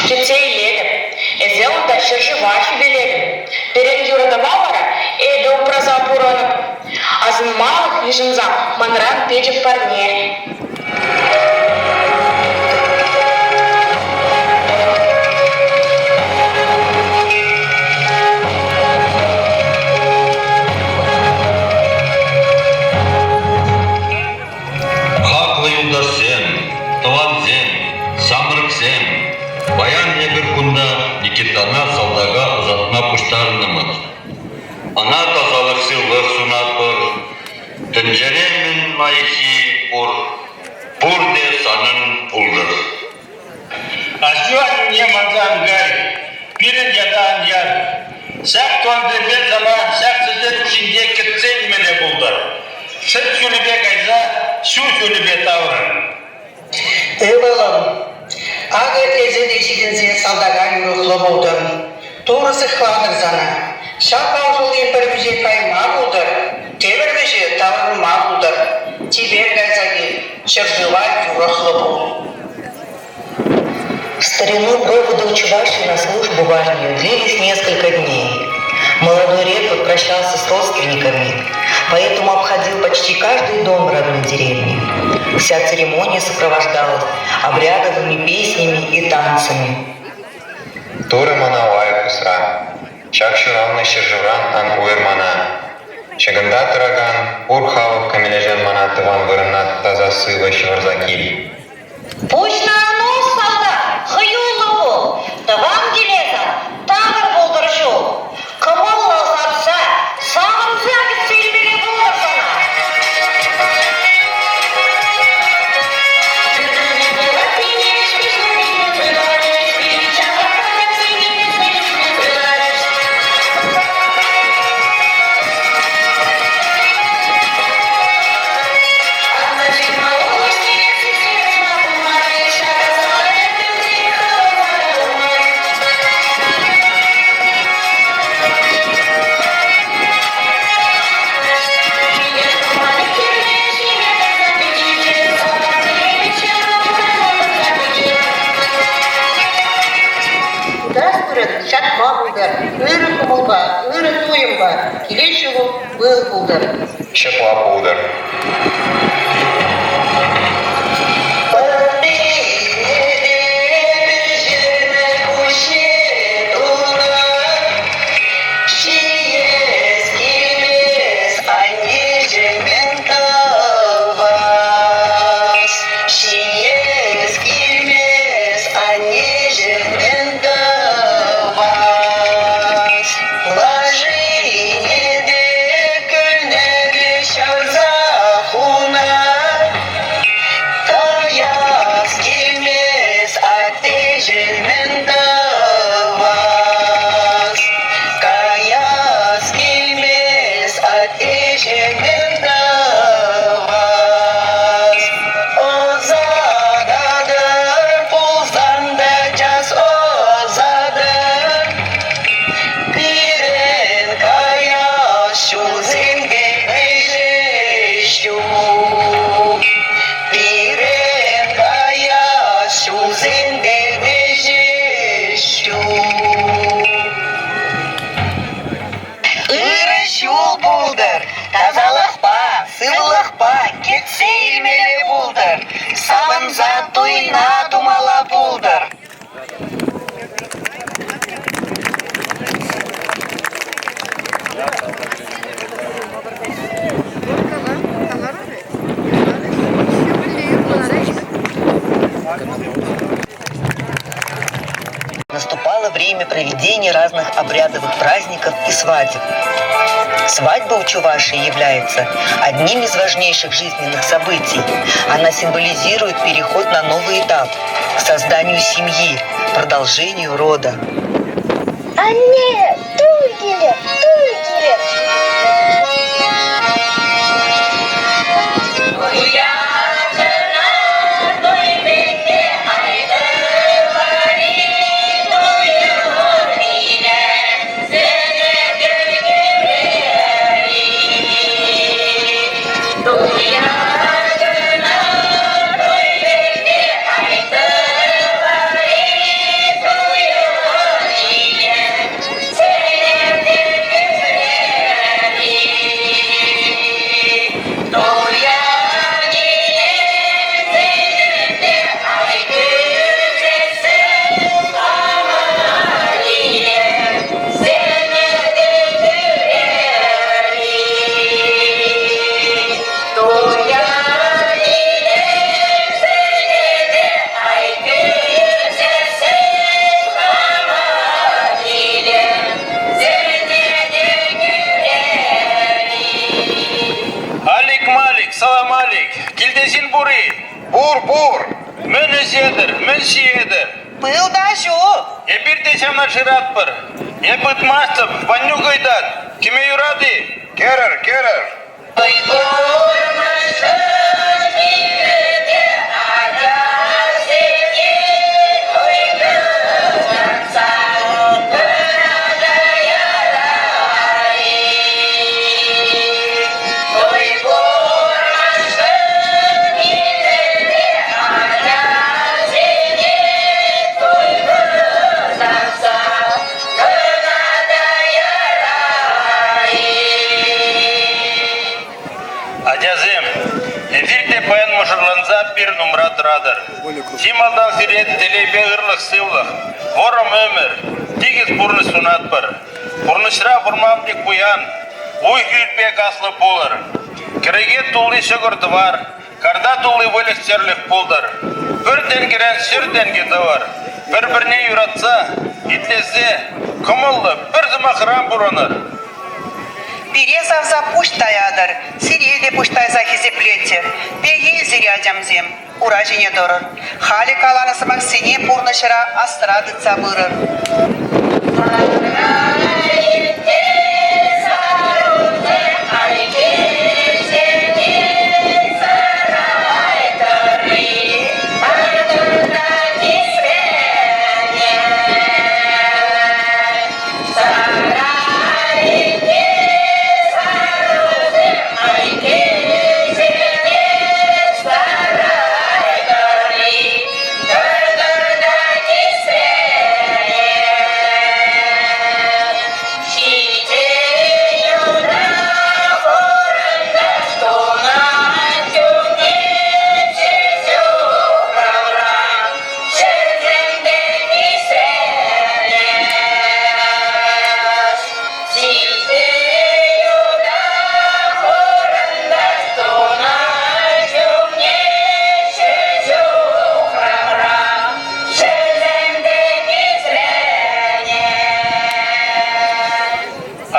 Кӗтсе илетӗп. Эсӗ унта ҫӗршыва хӳтӗлетӗн. Пирӗн юратӑва вара эпӗ упраса пурӑнӑп. Асӑнмалӑх йышӑнса манран пӗчӗк парне. Хаклӑ юлташсем, тӑвансем, ҫамрӑксем! Паян эпир кунта Никитана салтака ӑсатма пуҫтарӑнтӑмӑр. Ӑна тасалӑх-сывлӑх сунатпӑр. Тӗнчере мӗн лайӑххи пур, пурте санӑн пултӑр. Аҫу-аннӳне манса ан кай, пирӗн ята ан яр. Ҫак тӑвансемпе сана ҫак сӗтел хушшинче кӗтсе илмелле пултӑр. Сӗт ҫулӗпе кайса ҫу ҫулӗпе таврӑн. Ывӑлӑм, акӑ эсӗ те ҫитӗнсе салтака юрӑхлӑ пултӑн. Турӑ сыхлатӑр сана. Ҫак ал пӗр вӗҫе кайма пултӑр, тепӗр вӗҫе таврӑнма пултӑр. Чипер кайса кил, ҫӗршыва юрӑхлӑ пул. В старину проводы у Чувашии на службу в армию длились несколько дней. Молодой рекрут прощался с родственниками, поэтому обходил почти каждый дом родной деревни. Вся церемония сопровождалась обрядовыми песнями и танцами. Турӑ мана лайӑх усра, ҫак ҫуралнӑ ҫӗршывран ан уйӑр мана. Ҫакӑнта тӑракан пур халӑх кӗмӗлӗшӗн мана тӑван вырӑна таса сывӑ ҫывӑрса кил. Пуҫна ан ус, салтак, хӑюллӑ пул, тӑван киле сан такӑр пултӑр ҫул. Кӑмӑллӑ ӑсатса, савӑнса кӗтсе илмелле пултӑр сана. Утас вырӑн ҫатма пултӑр, ырӑ кӑмӑлпа, ырӑ туйӑмпа килес ҫулӑм пыл пултӑр. Ҫапла пултӑр. Ҫиес килмес, аннеҫӗмӗн тӑвас. Ҫиес килмес, аннеҫӗмӗн тӑвас. Лашине те кӳлнӗ ҫавӑрса хунӑ. Каяс килмес, аттеҫӗмӗн тӑвас. Каяс килмес, аттеҫӗмӗн тӑвас. Ӑсататӑр пулсан та час ӑсатӑр. Пирӗн каяс ҫулсем те вӗҫӗ ҫук. Пирӗн каяс ҫулсем те вӗҫӗ ҫук. Ырӑ ҫул пултӑр, тасалӑхпа, сывлӑхпа кӗтсе илмелле пултӑр, савӑнса туйна тумалла пултӑр. Наступало время проведения разных обрядовых праздников и свадеб. Свадьба у Чувашии является одним из важнейших жизненных событий. Она символизирует переход на новый этап к созданию семьи, продолжению рода. Анне, туй килет, туй килет. ӗҫетӗр, мӗн ҫиетӗр? Пыл та ҫу. Эпир те ҫавна шыратпӑр. Эп ыйтмастӑп, Ванюк ыйтать. Кӗме юрать-и? Кӗрӗр, кӗрӗр. Ачасем, эсир те паян мӑшӑрланса пирӗн умра тӑратӑр. Чи малтан сире телейпе ырлӑх-сывлӑх, вӑрӑм ӗмӗр, тикӗс пурнӑҫ сунатпӑр. Пурнӑҫра вӑрман пек пуян, уй-хир пек аслӑ пулӑр. Кӗреке тулли ҫӑкӑр-тӑвар, карта тулли выльӑх-чӗрлӗх пултӑр. Пӗр тенкӗрен 100 тенкӗ тӑвӑр. Пӗр-пӗрне юратса, итлесе, кӑмӑллӑ пӗр сӑмахран пурӑнӑр. Пире савса пуҫ таятӑр, сире те пуҫ тайса хисеплетӗр. Пехил сире, ачамсем, ура ҫине тӑрӑр. Халӗ каланӑ сӑмахсене пурнӑҫра асра тытса пырӑр.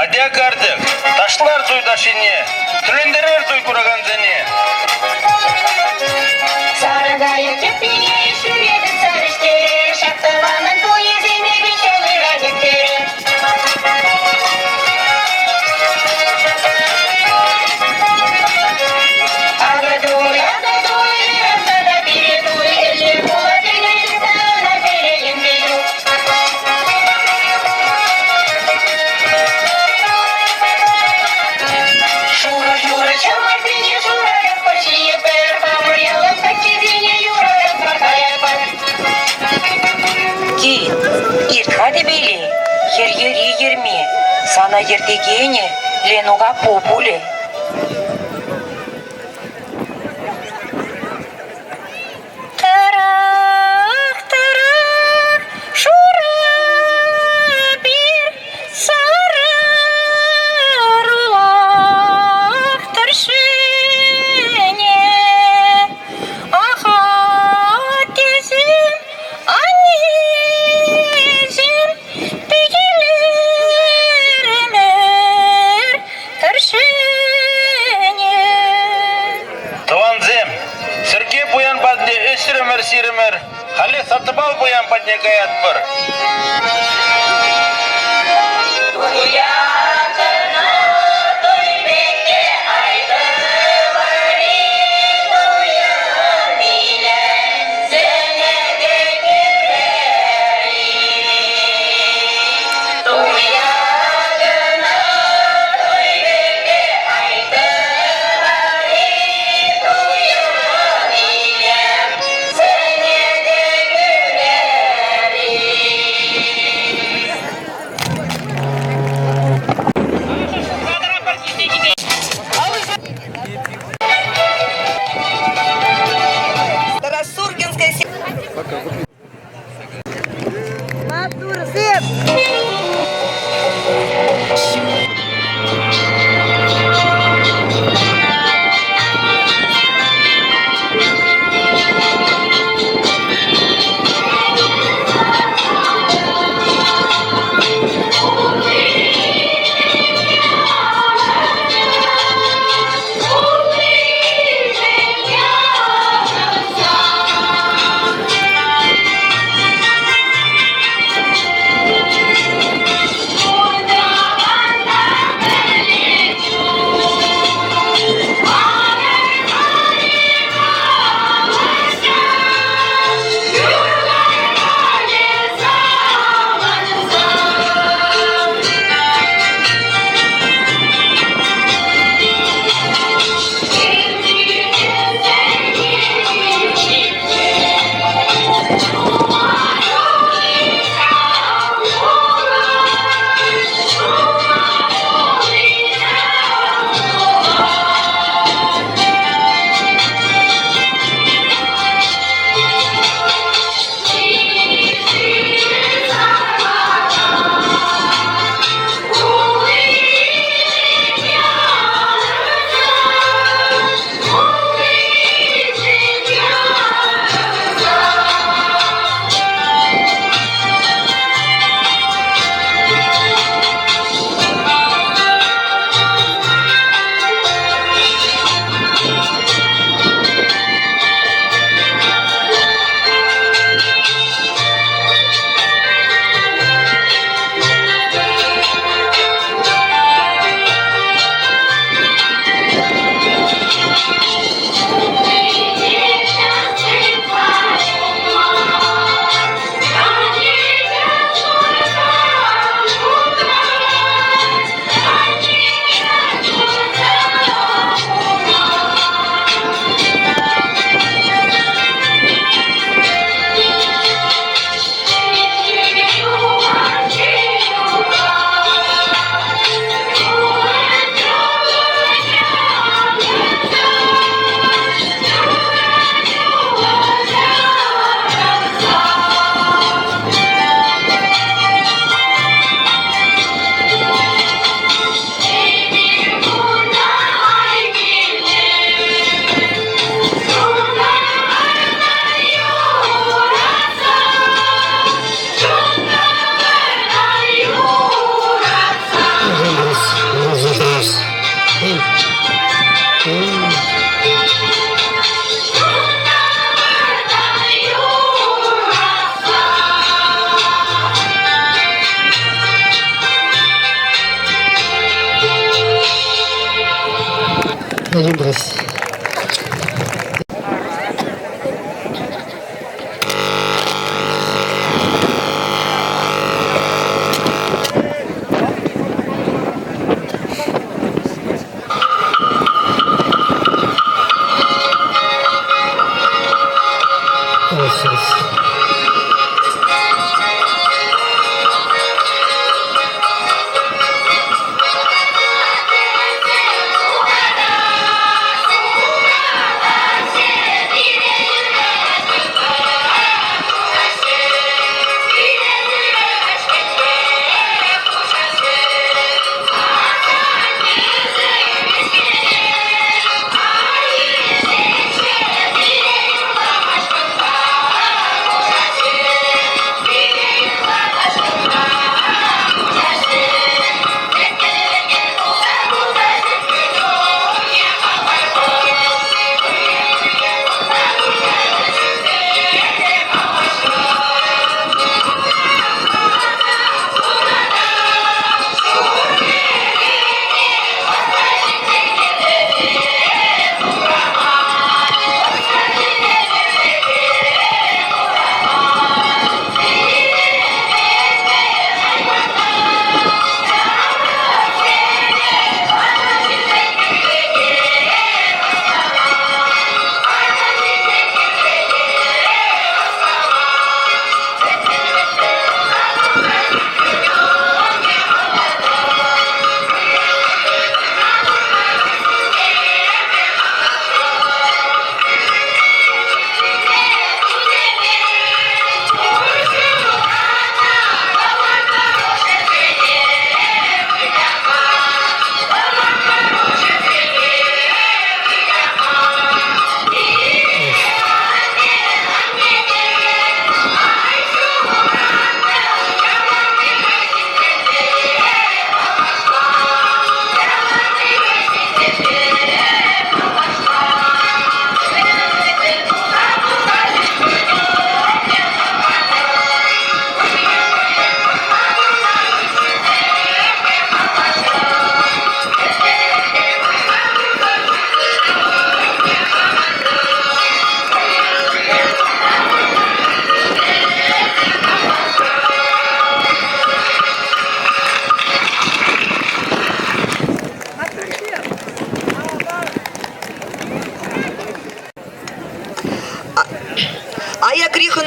Атя, карчӑк, ташлар туй ташшине, тӗлӗнтерер туй куракансене. Сарӑ кайӑк чӗппине ҫӳле тытса вӗҫтере, ҫак тӑванӑн туйӗсене веҫелыра тӗктере. Акӑ туй, акӑ туй, ырӑ та пире туй, ӗлле пулать ӗнтӗ ҫутта перекенсе ҫук. Шурӑ-шурӑ чӑмӑрсене шуратпӑр, ҫиетпӗр, хамӑр ялӑн каччисене юрататпӑр, каятпӑр. Кил, ирт-ха тӗпеле, хӗр йӗри йӗрме, сана йӗртекенӗ Ленук аппу пулӗ. Тӑрӑх, тӑрӑх, шурӑ пир сарӑ улах тӑршшӗне. Ахать тесен, аннесем пикелерӗмӗр тӑршшӗне. Тӑвансем, Сергей пуян патне ӗҫрӗмӗр ҫирӗмӗр, халӗ Сатӑпал пуян патне каятпӑр. Тарасургинская Маттурсем!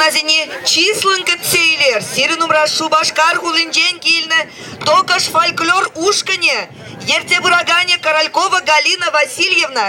Хӑнасене чыслӑн кӗтсе илер. Сирӗн умра Шупашкар хулинчен килнӗ Токӑш фольклор ушкӑнӗ. Ертсе пыраканӗ Королькова Галина Васильевна.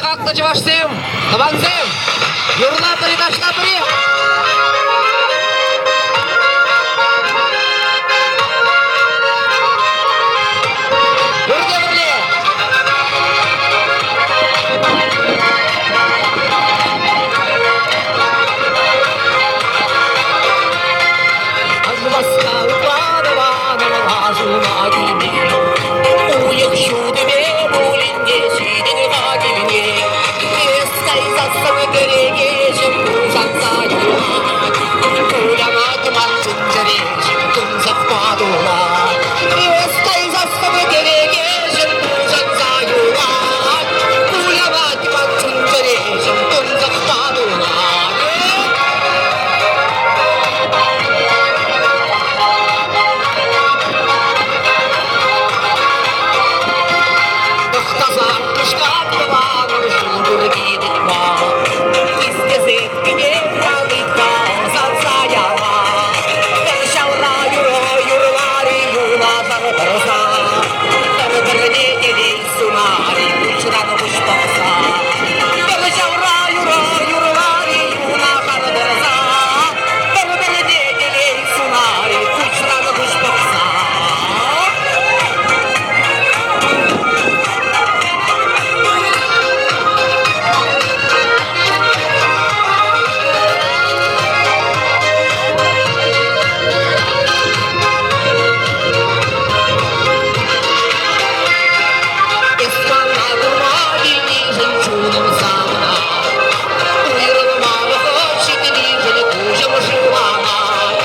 Хаклӑ чӑвашсем, тӑвансем, юрлатӑр-и, ташлатӑр-и? Пурте пӗрле! Уйӑх ҫутипе пулин те ҫитӗн-ха килне. Эс кайсассӑн кӗрекеҫӗм пушанса юлать. Кулянать ман чун-чӗреҫӗм тунсӑхпа тулать. Эс кайсассӑн кӗрекеҫӗм пушанса юлать. Кулянать ман чун-чӗреҫӗм тунсӑхпа тулать. Тӑхтасан пуҫлап тӑванӑм ҫул пурки тытма. Хистесех кӗнек ыйтма ӑсатса яма. Пӗр ҫавра юрӑ юрлар-и юнашар тӑрса. Пӗр-пӗрне телей сунар-и куҫран куҫ пӑхса. Пӗр ҫавра юрӑ юрлар-и юнашар тӑрса. Пӗр-пӗрне телей сунар-и куҫран куҫ пӑхса. Эс мана курма килнишӗн чунӑм савӑнать. Уйрӑлма вӑхӑт ҫитнишӗн куҫӑм шывланать.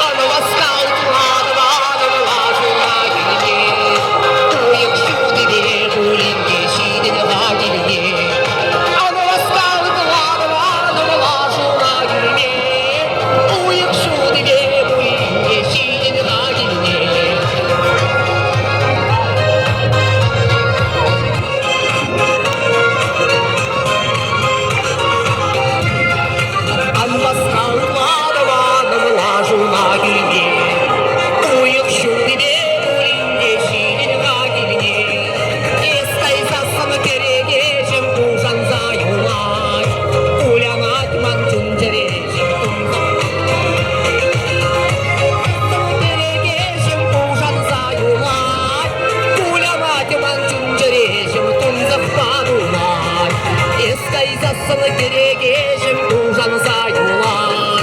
Ан васка ытла тӑванӑм лашуна килне. Уйӑх ҫутипе пулин те ҫитӗн-ха килне. Ан васка ытла тӑванӑм лашуна килне. Уйӑх ҫутипе пулин те ҫитӗн-ха килне. Ан васка ытла тӑванӑм лашуна килне. Уйӑх ҫутипе пулин те ҫитӗн-ха килне. Эс кайсассӑн кӗрекеҫӗм пушанса юлать. Кулянать ман чун-чӗреҫӗм тунсӑх. Кӗрекеҫӗм пушанса юлать. Кулянать ман чун-чӗреҫӗм тунсӑхпа тулать. Эс кайсассӑн кӗрекеҫӗм пушанса юлать.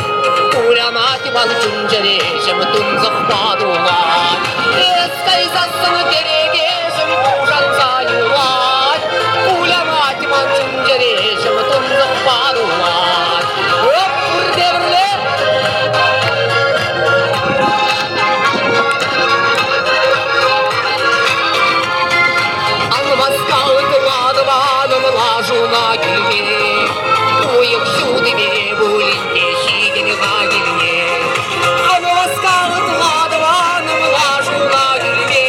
Кулянать ман чун-чӗреҫӗм тунсӑхпа тулать. Эс кайсассӑн кӗрекеҫӗм пушанса юлать. Кулянать ман чун-чӗреҫӗм тунсӑхпа тулать. Оп, пурте пӗрле! Ан васка ытла тӑванӑм лашуна килме. Уйӑх ҫутипе пулин те ҫитӗн-ха килне. Ан васка ытла тӑванӑм лашуна килме.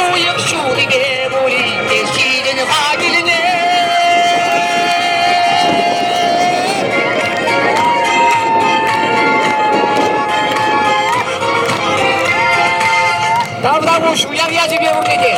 Уйӑх ҫутипе пулин те ҫитӗн-ха килне. Тавтапуҫ уяв ячӗпе пурне те!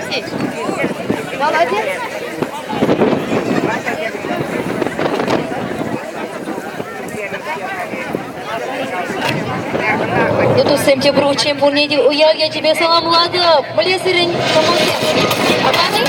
Алексей. Молодец. Ну, туссем тепӗр хутчен пурне те уяв ячӗпе саламлатӑп. Мӗнле сирӗн кӑмӑлсем? Аван-и?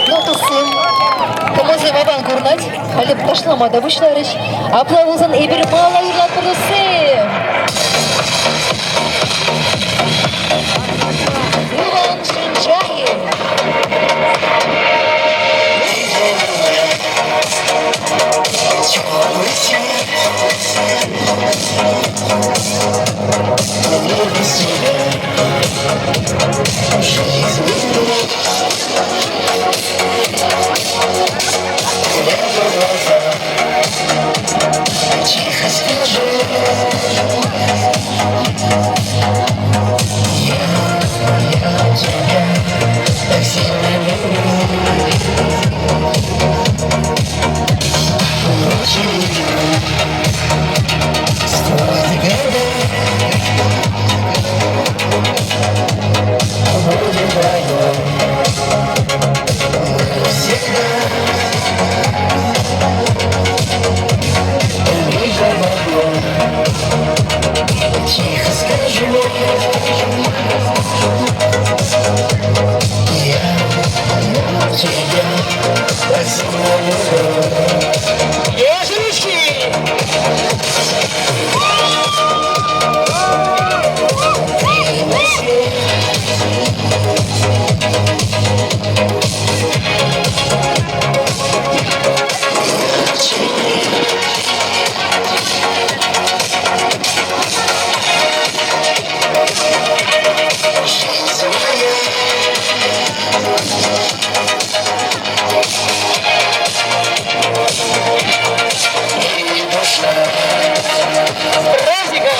Ну, туссем, кӑмӑлсем аван курӑнать. Халӗ ташлама та пуҫларӗҫ. Апла пулсан эпир мала юрлатпӑр, туссем! Иван Шинчаев! Тихо скажи, я, я тебя. праздником!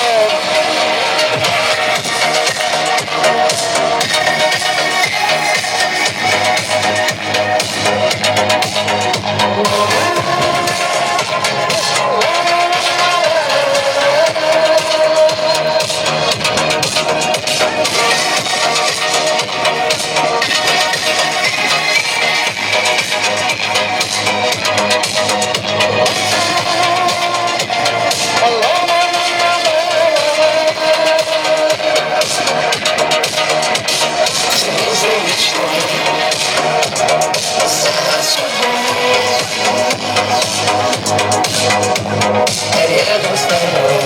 Рядом с тобой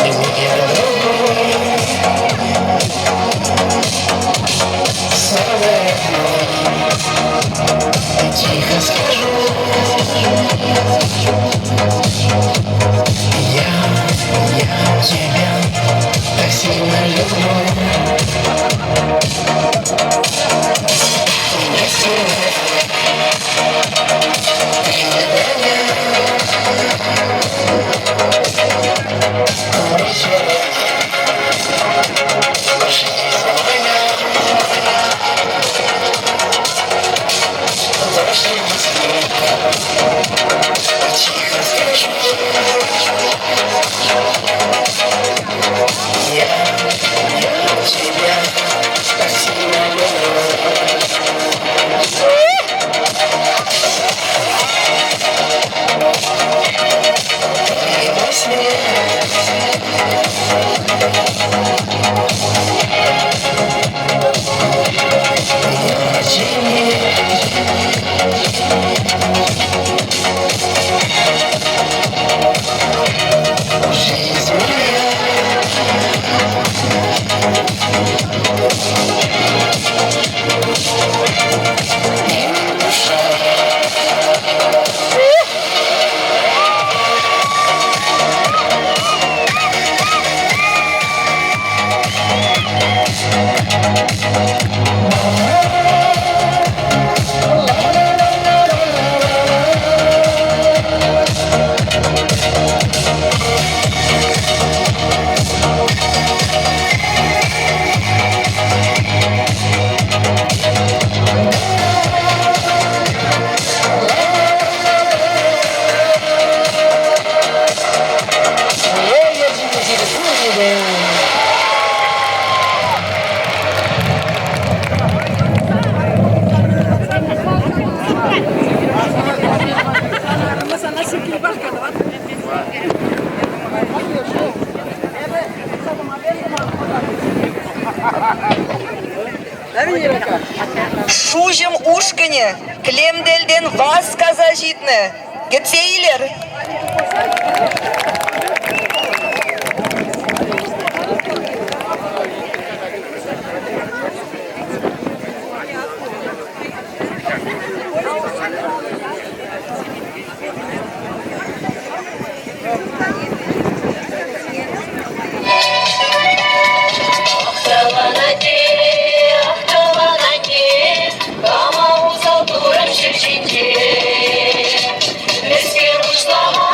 мир другой. Самое одно, тихо скажу. Я тебя так сильно люблю. Вместе Тихо скажу. Я тебя так сильно люблю. И во сне я Жизнь моя. Шуҫӑм ушкӑнӗ Клемтелтен васкаса ҫитнӗ. Кӗтсе илӗр. Ҫӗр ҫинче, мӗскер пуҫлама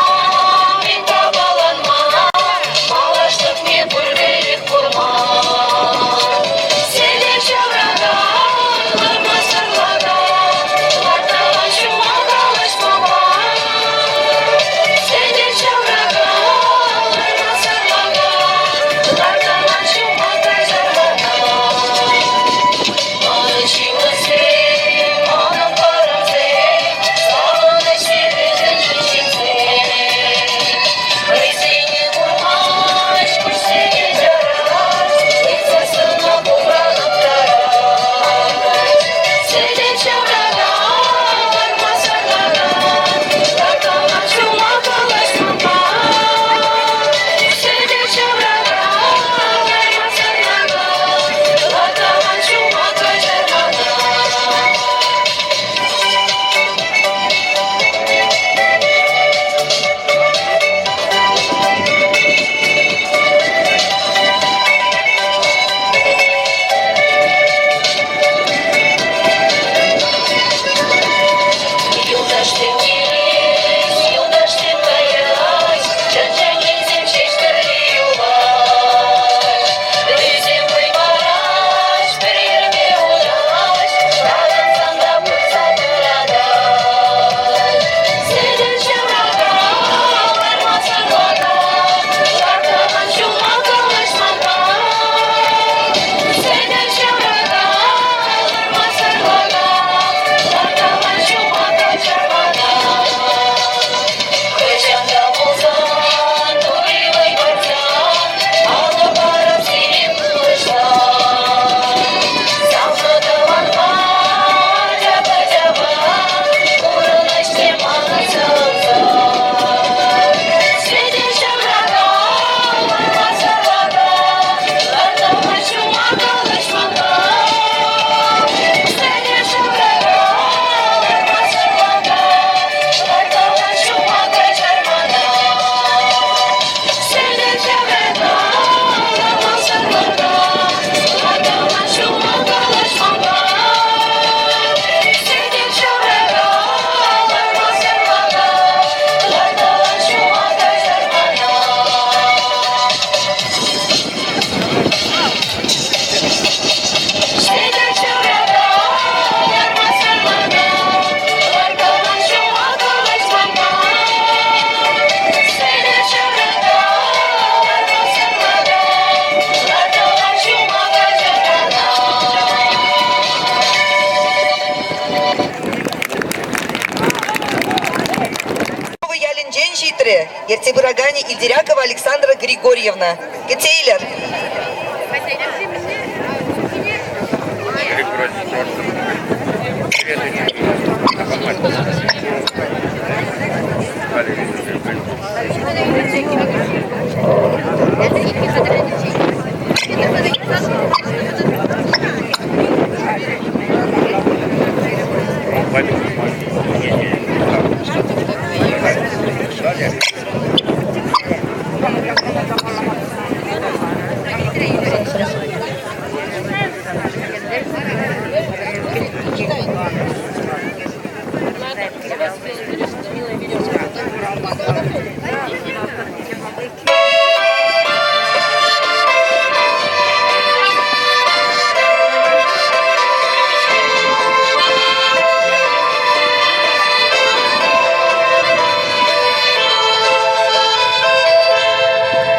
Ертсе пыраканӗ Ильдирякова Александра Григорьевна. Кӗтсе илӗр.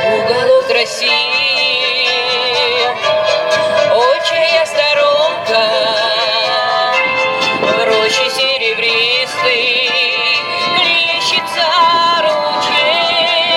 Уголок России, очая сторонка, в роще серебристый плещется ручей.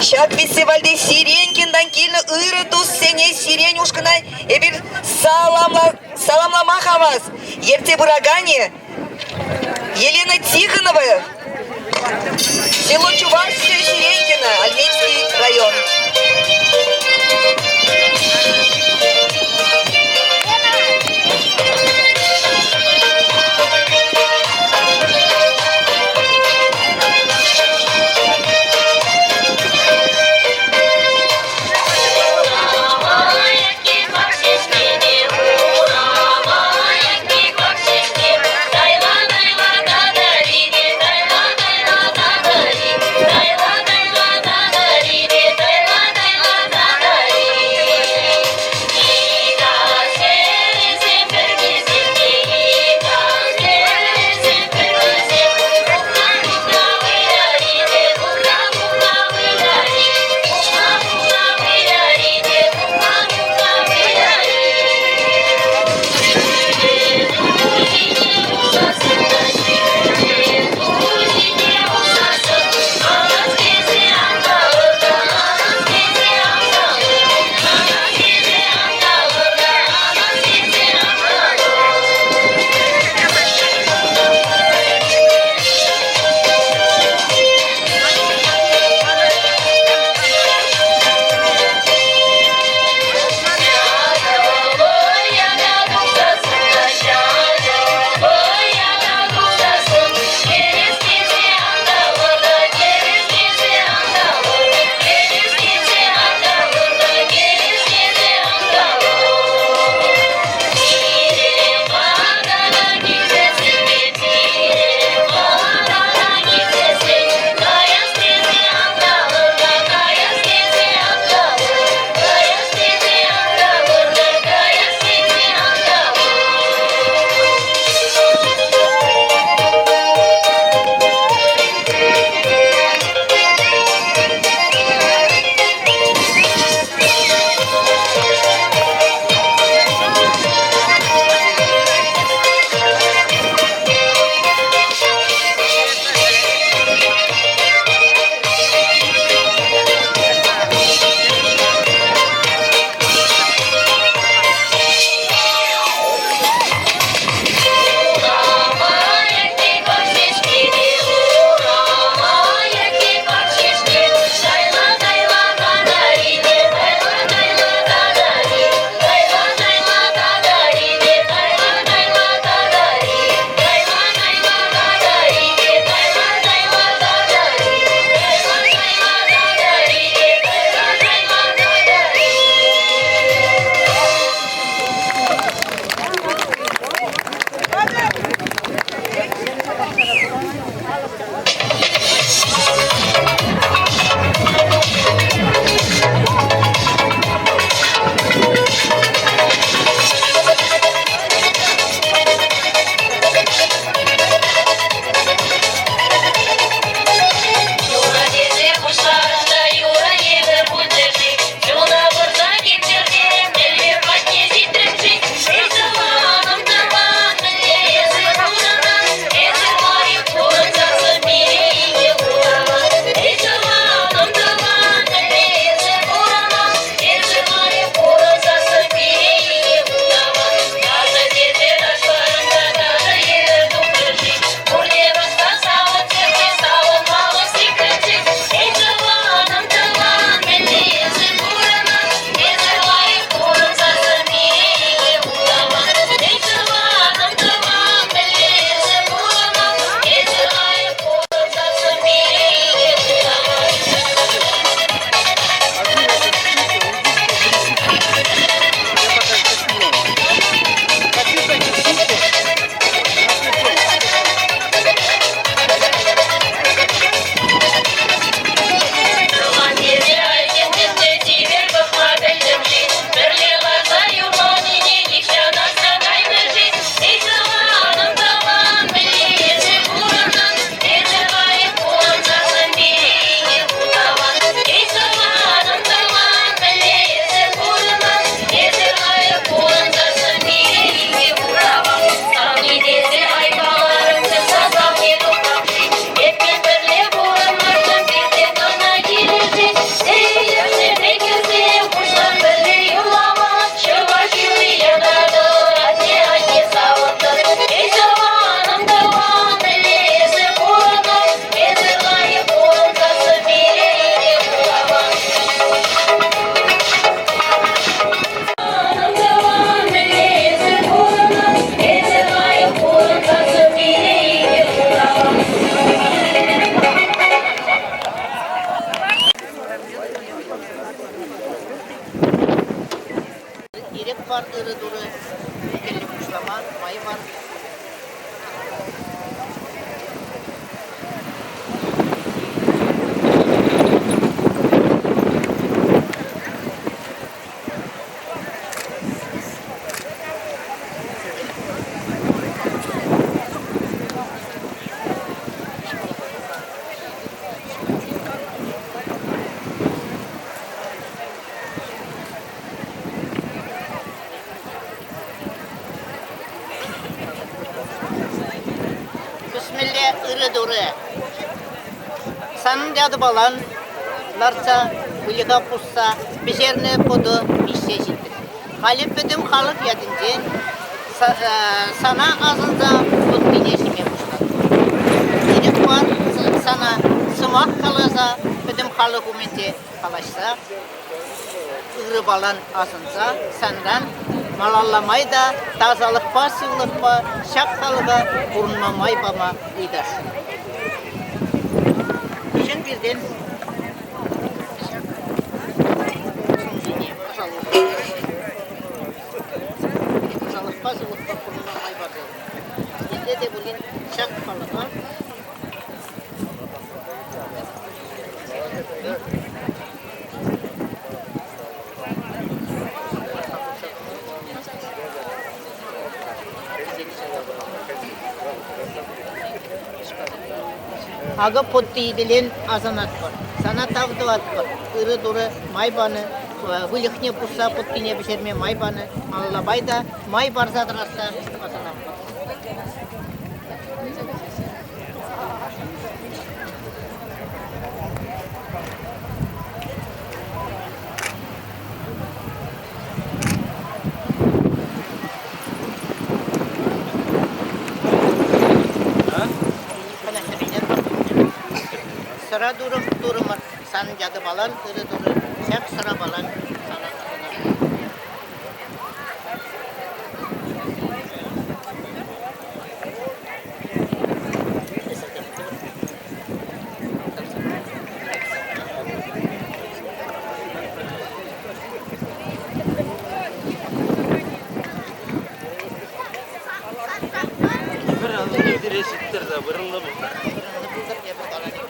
Ҫак фестивальте Сиренькинтан килнӗ ырӑ туссене Сирень ушкӑна эпир саламлама хавас. Ертсе пыраканӗ Елена Тихонова, село Чувашское Сиренькино, Альметьевский район. пар, ырӑ Турӑ, кӗлле пуҫлама май пар. Пӗсмӗлле ырӑ Турӑ. Санӑн ятупалан лартса, выльӑха пусса пӗҫернӗ пӑтӑ пиҫсе ҫитрӗ. Халӗ пӗтӗм халӑх ятӗнчен сана асӑнса пӑттине ҫиме пуҫлатпӑр. Ирӗк пар сана сӑмах каласа пӗтӗм халӑх умӗнче калаҫса, ырӑпалан асӑнса санран малалла май та тасалӑхпа, сывлӑхпа ҫак халӑха пурӑнма май пама ыйтасшӑн. Ҫын пиртен ҫак сумсене тасалӑхпа, сывлӑхпа пурӑнма май парса. Епле те пулин ҫак халӑха Акӑ пӑтти-ителен асӑнатпӑр, сана тав тӑватпӑр. Ырӑ Турӑ май панӑ, выльӑхне пусса пӑттине пӗҫерме май панӑ, аллапай та май парса тӑрасса асӑнатпӑр. Сӑра турӑм, турӑмӑр, сан ятӑпалан ырӑ турӑ, ҫак сӑрапалан сана асӑнатӑп. Вырӑнлӑ пултӑр. Вырӑнлӑ пултӑр, эпӗ калани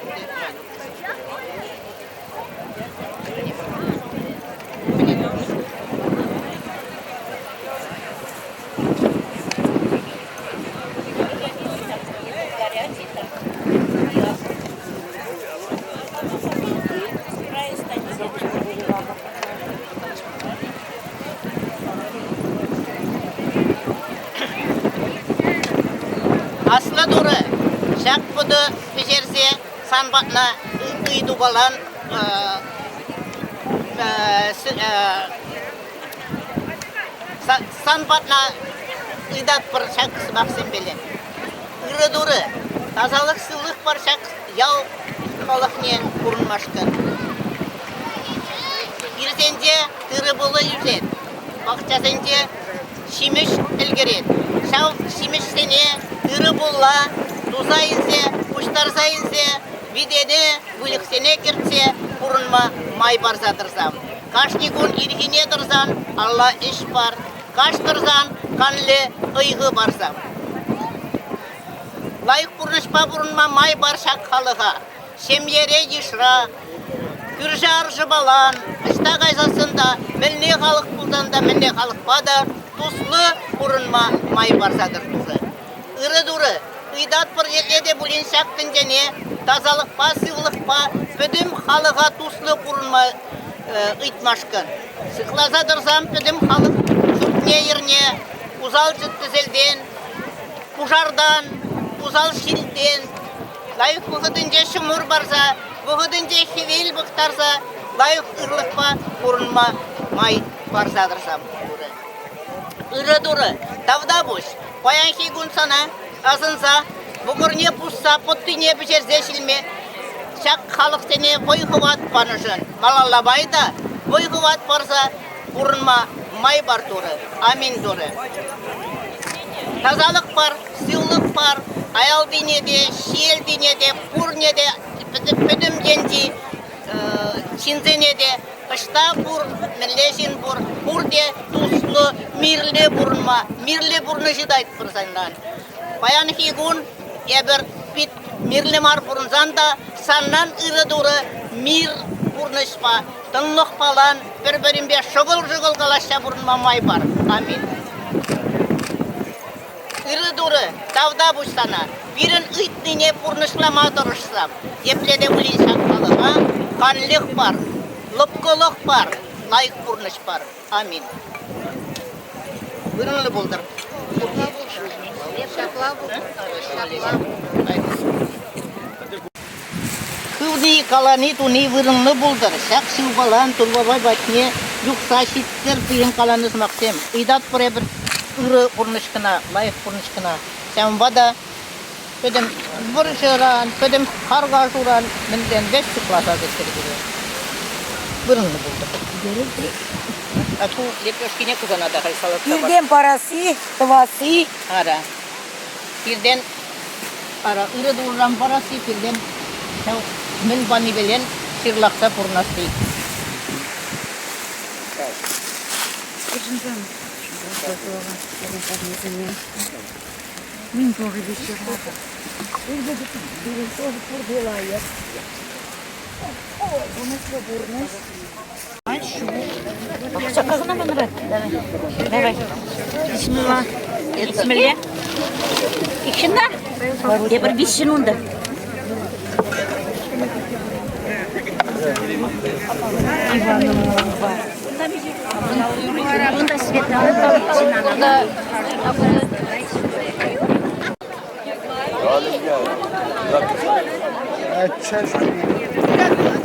Аслӑ Турӑ, ҫак пӑтӑ пӗҫерсе сан патна ыйтупалан Сан патна ыйтатпӑр ҫак сӑмахсемпеле. Ырӑ Турӑ, тасалӑх-сывлӑх пар ҫак ял халӑхне пурӑнмашкӑн. Хирсенче тырӑ-пулӑ ӳсет, пахчасенче ҫимӗҫ ӗлкӗрет. Ҫав ҫимӗҫсене тырӑ-пулла туса илсе, пуҫтарса илсе витене выльӑхсене кӗртсе пурӑнма май парса тӑрсам. Кашни кун ирхине тӑрсан алла ӗҫ пар, каҫ тӑрсан канлӗ ыйхӑ парсам. Лайӑх пурнӑҫпа пурӑнма май пар ҫак халӑха. Ҫемьере, йышра, кӳршӗ-аршӑпалан, ӑҫта кайсассӑн та, мӗнле халӑх пулсан та, мӗнле халӑхпа та туслӑ пурӑнма май парса тӑр Турӑ. Ырӑ Турӑ, ыйтатпӑр епле те пулин ҫак тӗнчене тасалӑхпа, сывлӑхпа пӗтӗм халӑха туслӑ пурӑнма ыйтмашкӑн. Сыхласа тӑрсан пӗтӗм халӑх ҫуртне-йӗрне усал тӗселтен, пушартан, усал ҫилтен, лайӑх вӑхӑтӗнче ҫумӑр парса, вӑхӑтӗнче хӗвел пӑхтарса лайӑх ырлӑхпа пурӑнма май парса тӑрсам, Турӑ. Ырӑ Турӑ, тавтапуҫ. Паянхи кун сана асӑнса, вӑкӑрне пусса, пӑттине пӗҫерсе ҫилме ҫак халӑхсене вӑй-хӑват панӑшӑн малалла май та вӑй-хӑват парса пурӑнма май пар Турӑ. Аминь Турӑ. Тасалӑх пар, сывлӑх пар, аялтине те, ҫиелтине те, пурне те, пӗтӗм енчи ҫынсене те. Ӑҫта пур, мӗнле ҫын пур, пурте туслӑ, мирлӗ пурӑнма, мирлӗ пурнӑҫ ыйтатпӑр санран. Паянхи кун эпир пит мирлӗ мар пурӑнсан та санран ырӑ Турӑ мир пурнӑҫпа, тӑнлӑхпалан пӗр-пӗринпе шӑкӑл-шӑкӑл калаҫса пурӑнма май пар. Аминь. Ырӑ Турӑ, тавтапуҫ сана, пирӗн ыйтнине пурнӑҫлама тӑрӑшсам. Епле те пулин ҫак халӑха канлӗх пар, лӑпкӑлӑх пар, лайӑх пурнӑҫ пар. Аминь. Вырӑнлӑ пултӑр. Ҫапла пултӑр. Ҫапла пултӑр. Хывни, калани, туни вырӑнлӑ пултӑр. Ҫак шывпалан Турпапай патне юхса ҫиттӗр пирӗн каланӑ сӑмахсем. Ыйтатпӑр эпир ырӑ пурнӑҫ кӑна, лайӑх пурнӑҫ кӑна. Ҫавӑнпа та пӗтӗм вӑрҫӑран, пӗтӗм харкашуран мӗнрен сыхласа тӑтӑр пире. Вырӑнлӑ пултӑр. А ку лепешкине кусана та халь салатса пар. Пиртен парасси, тӑвасси. Ара. Пиртен Ара, ырӑ турран парасси пиртен ҫав мӗн панипелен ҫырлахса пурӑнасси. Мӗн пурри ҫырлах. Пирӗн тоже пурте лайӑх. Ӑнӑҫлӑ пурнӑҫ. Ҫакна манра. Давай. Бисмилла. Бисмилля. Икҫынна? Тепӗр виҫҫӗн унта. Унта Светлана. Унта.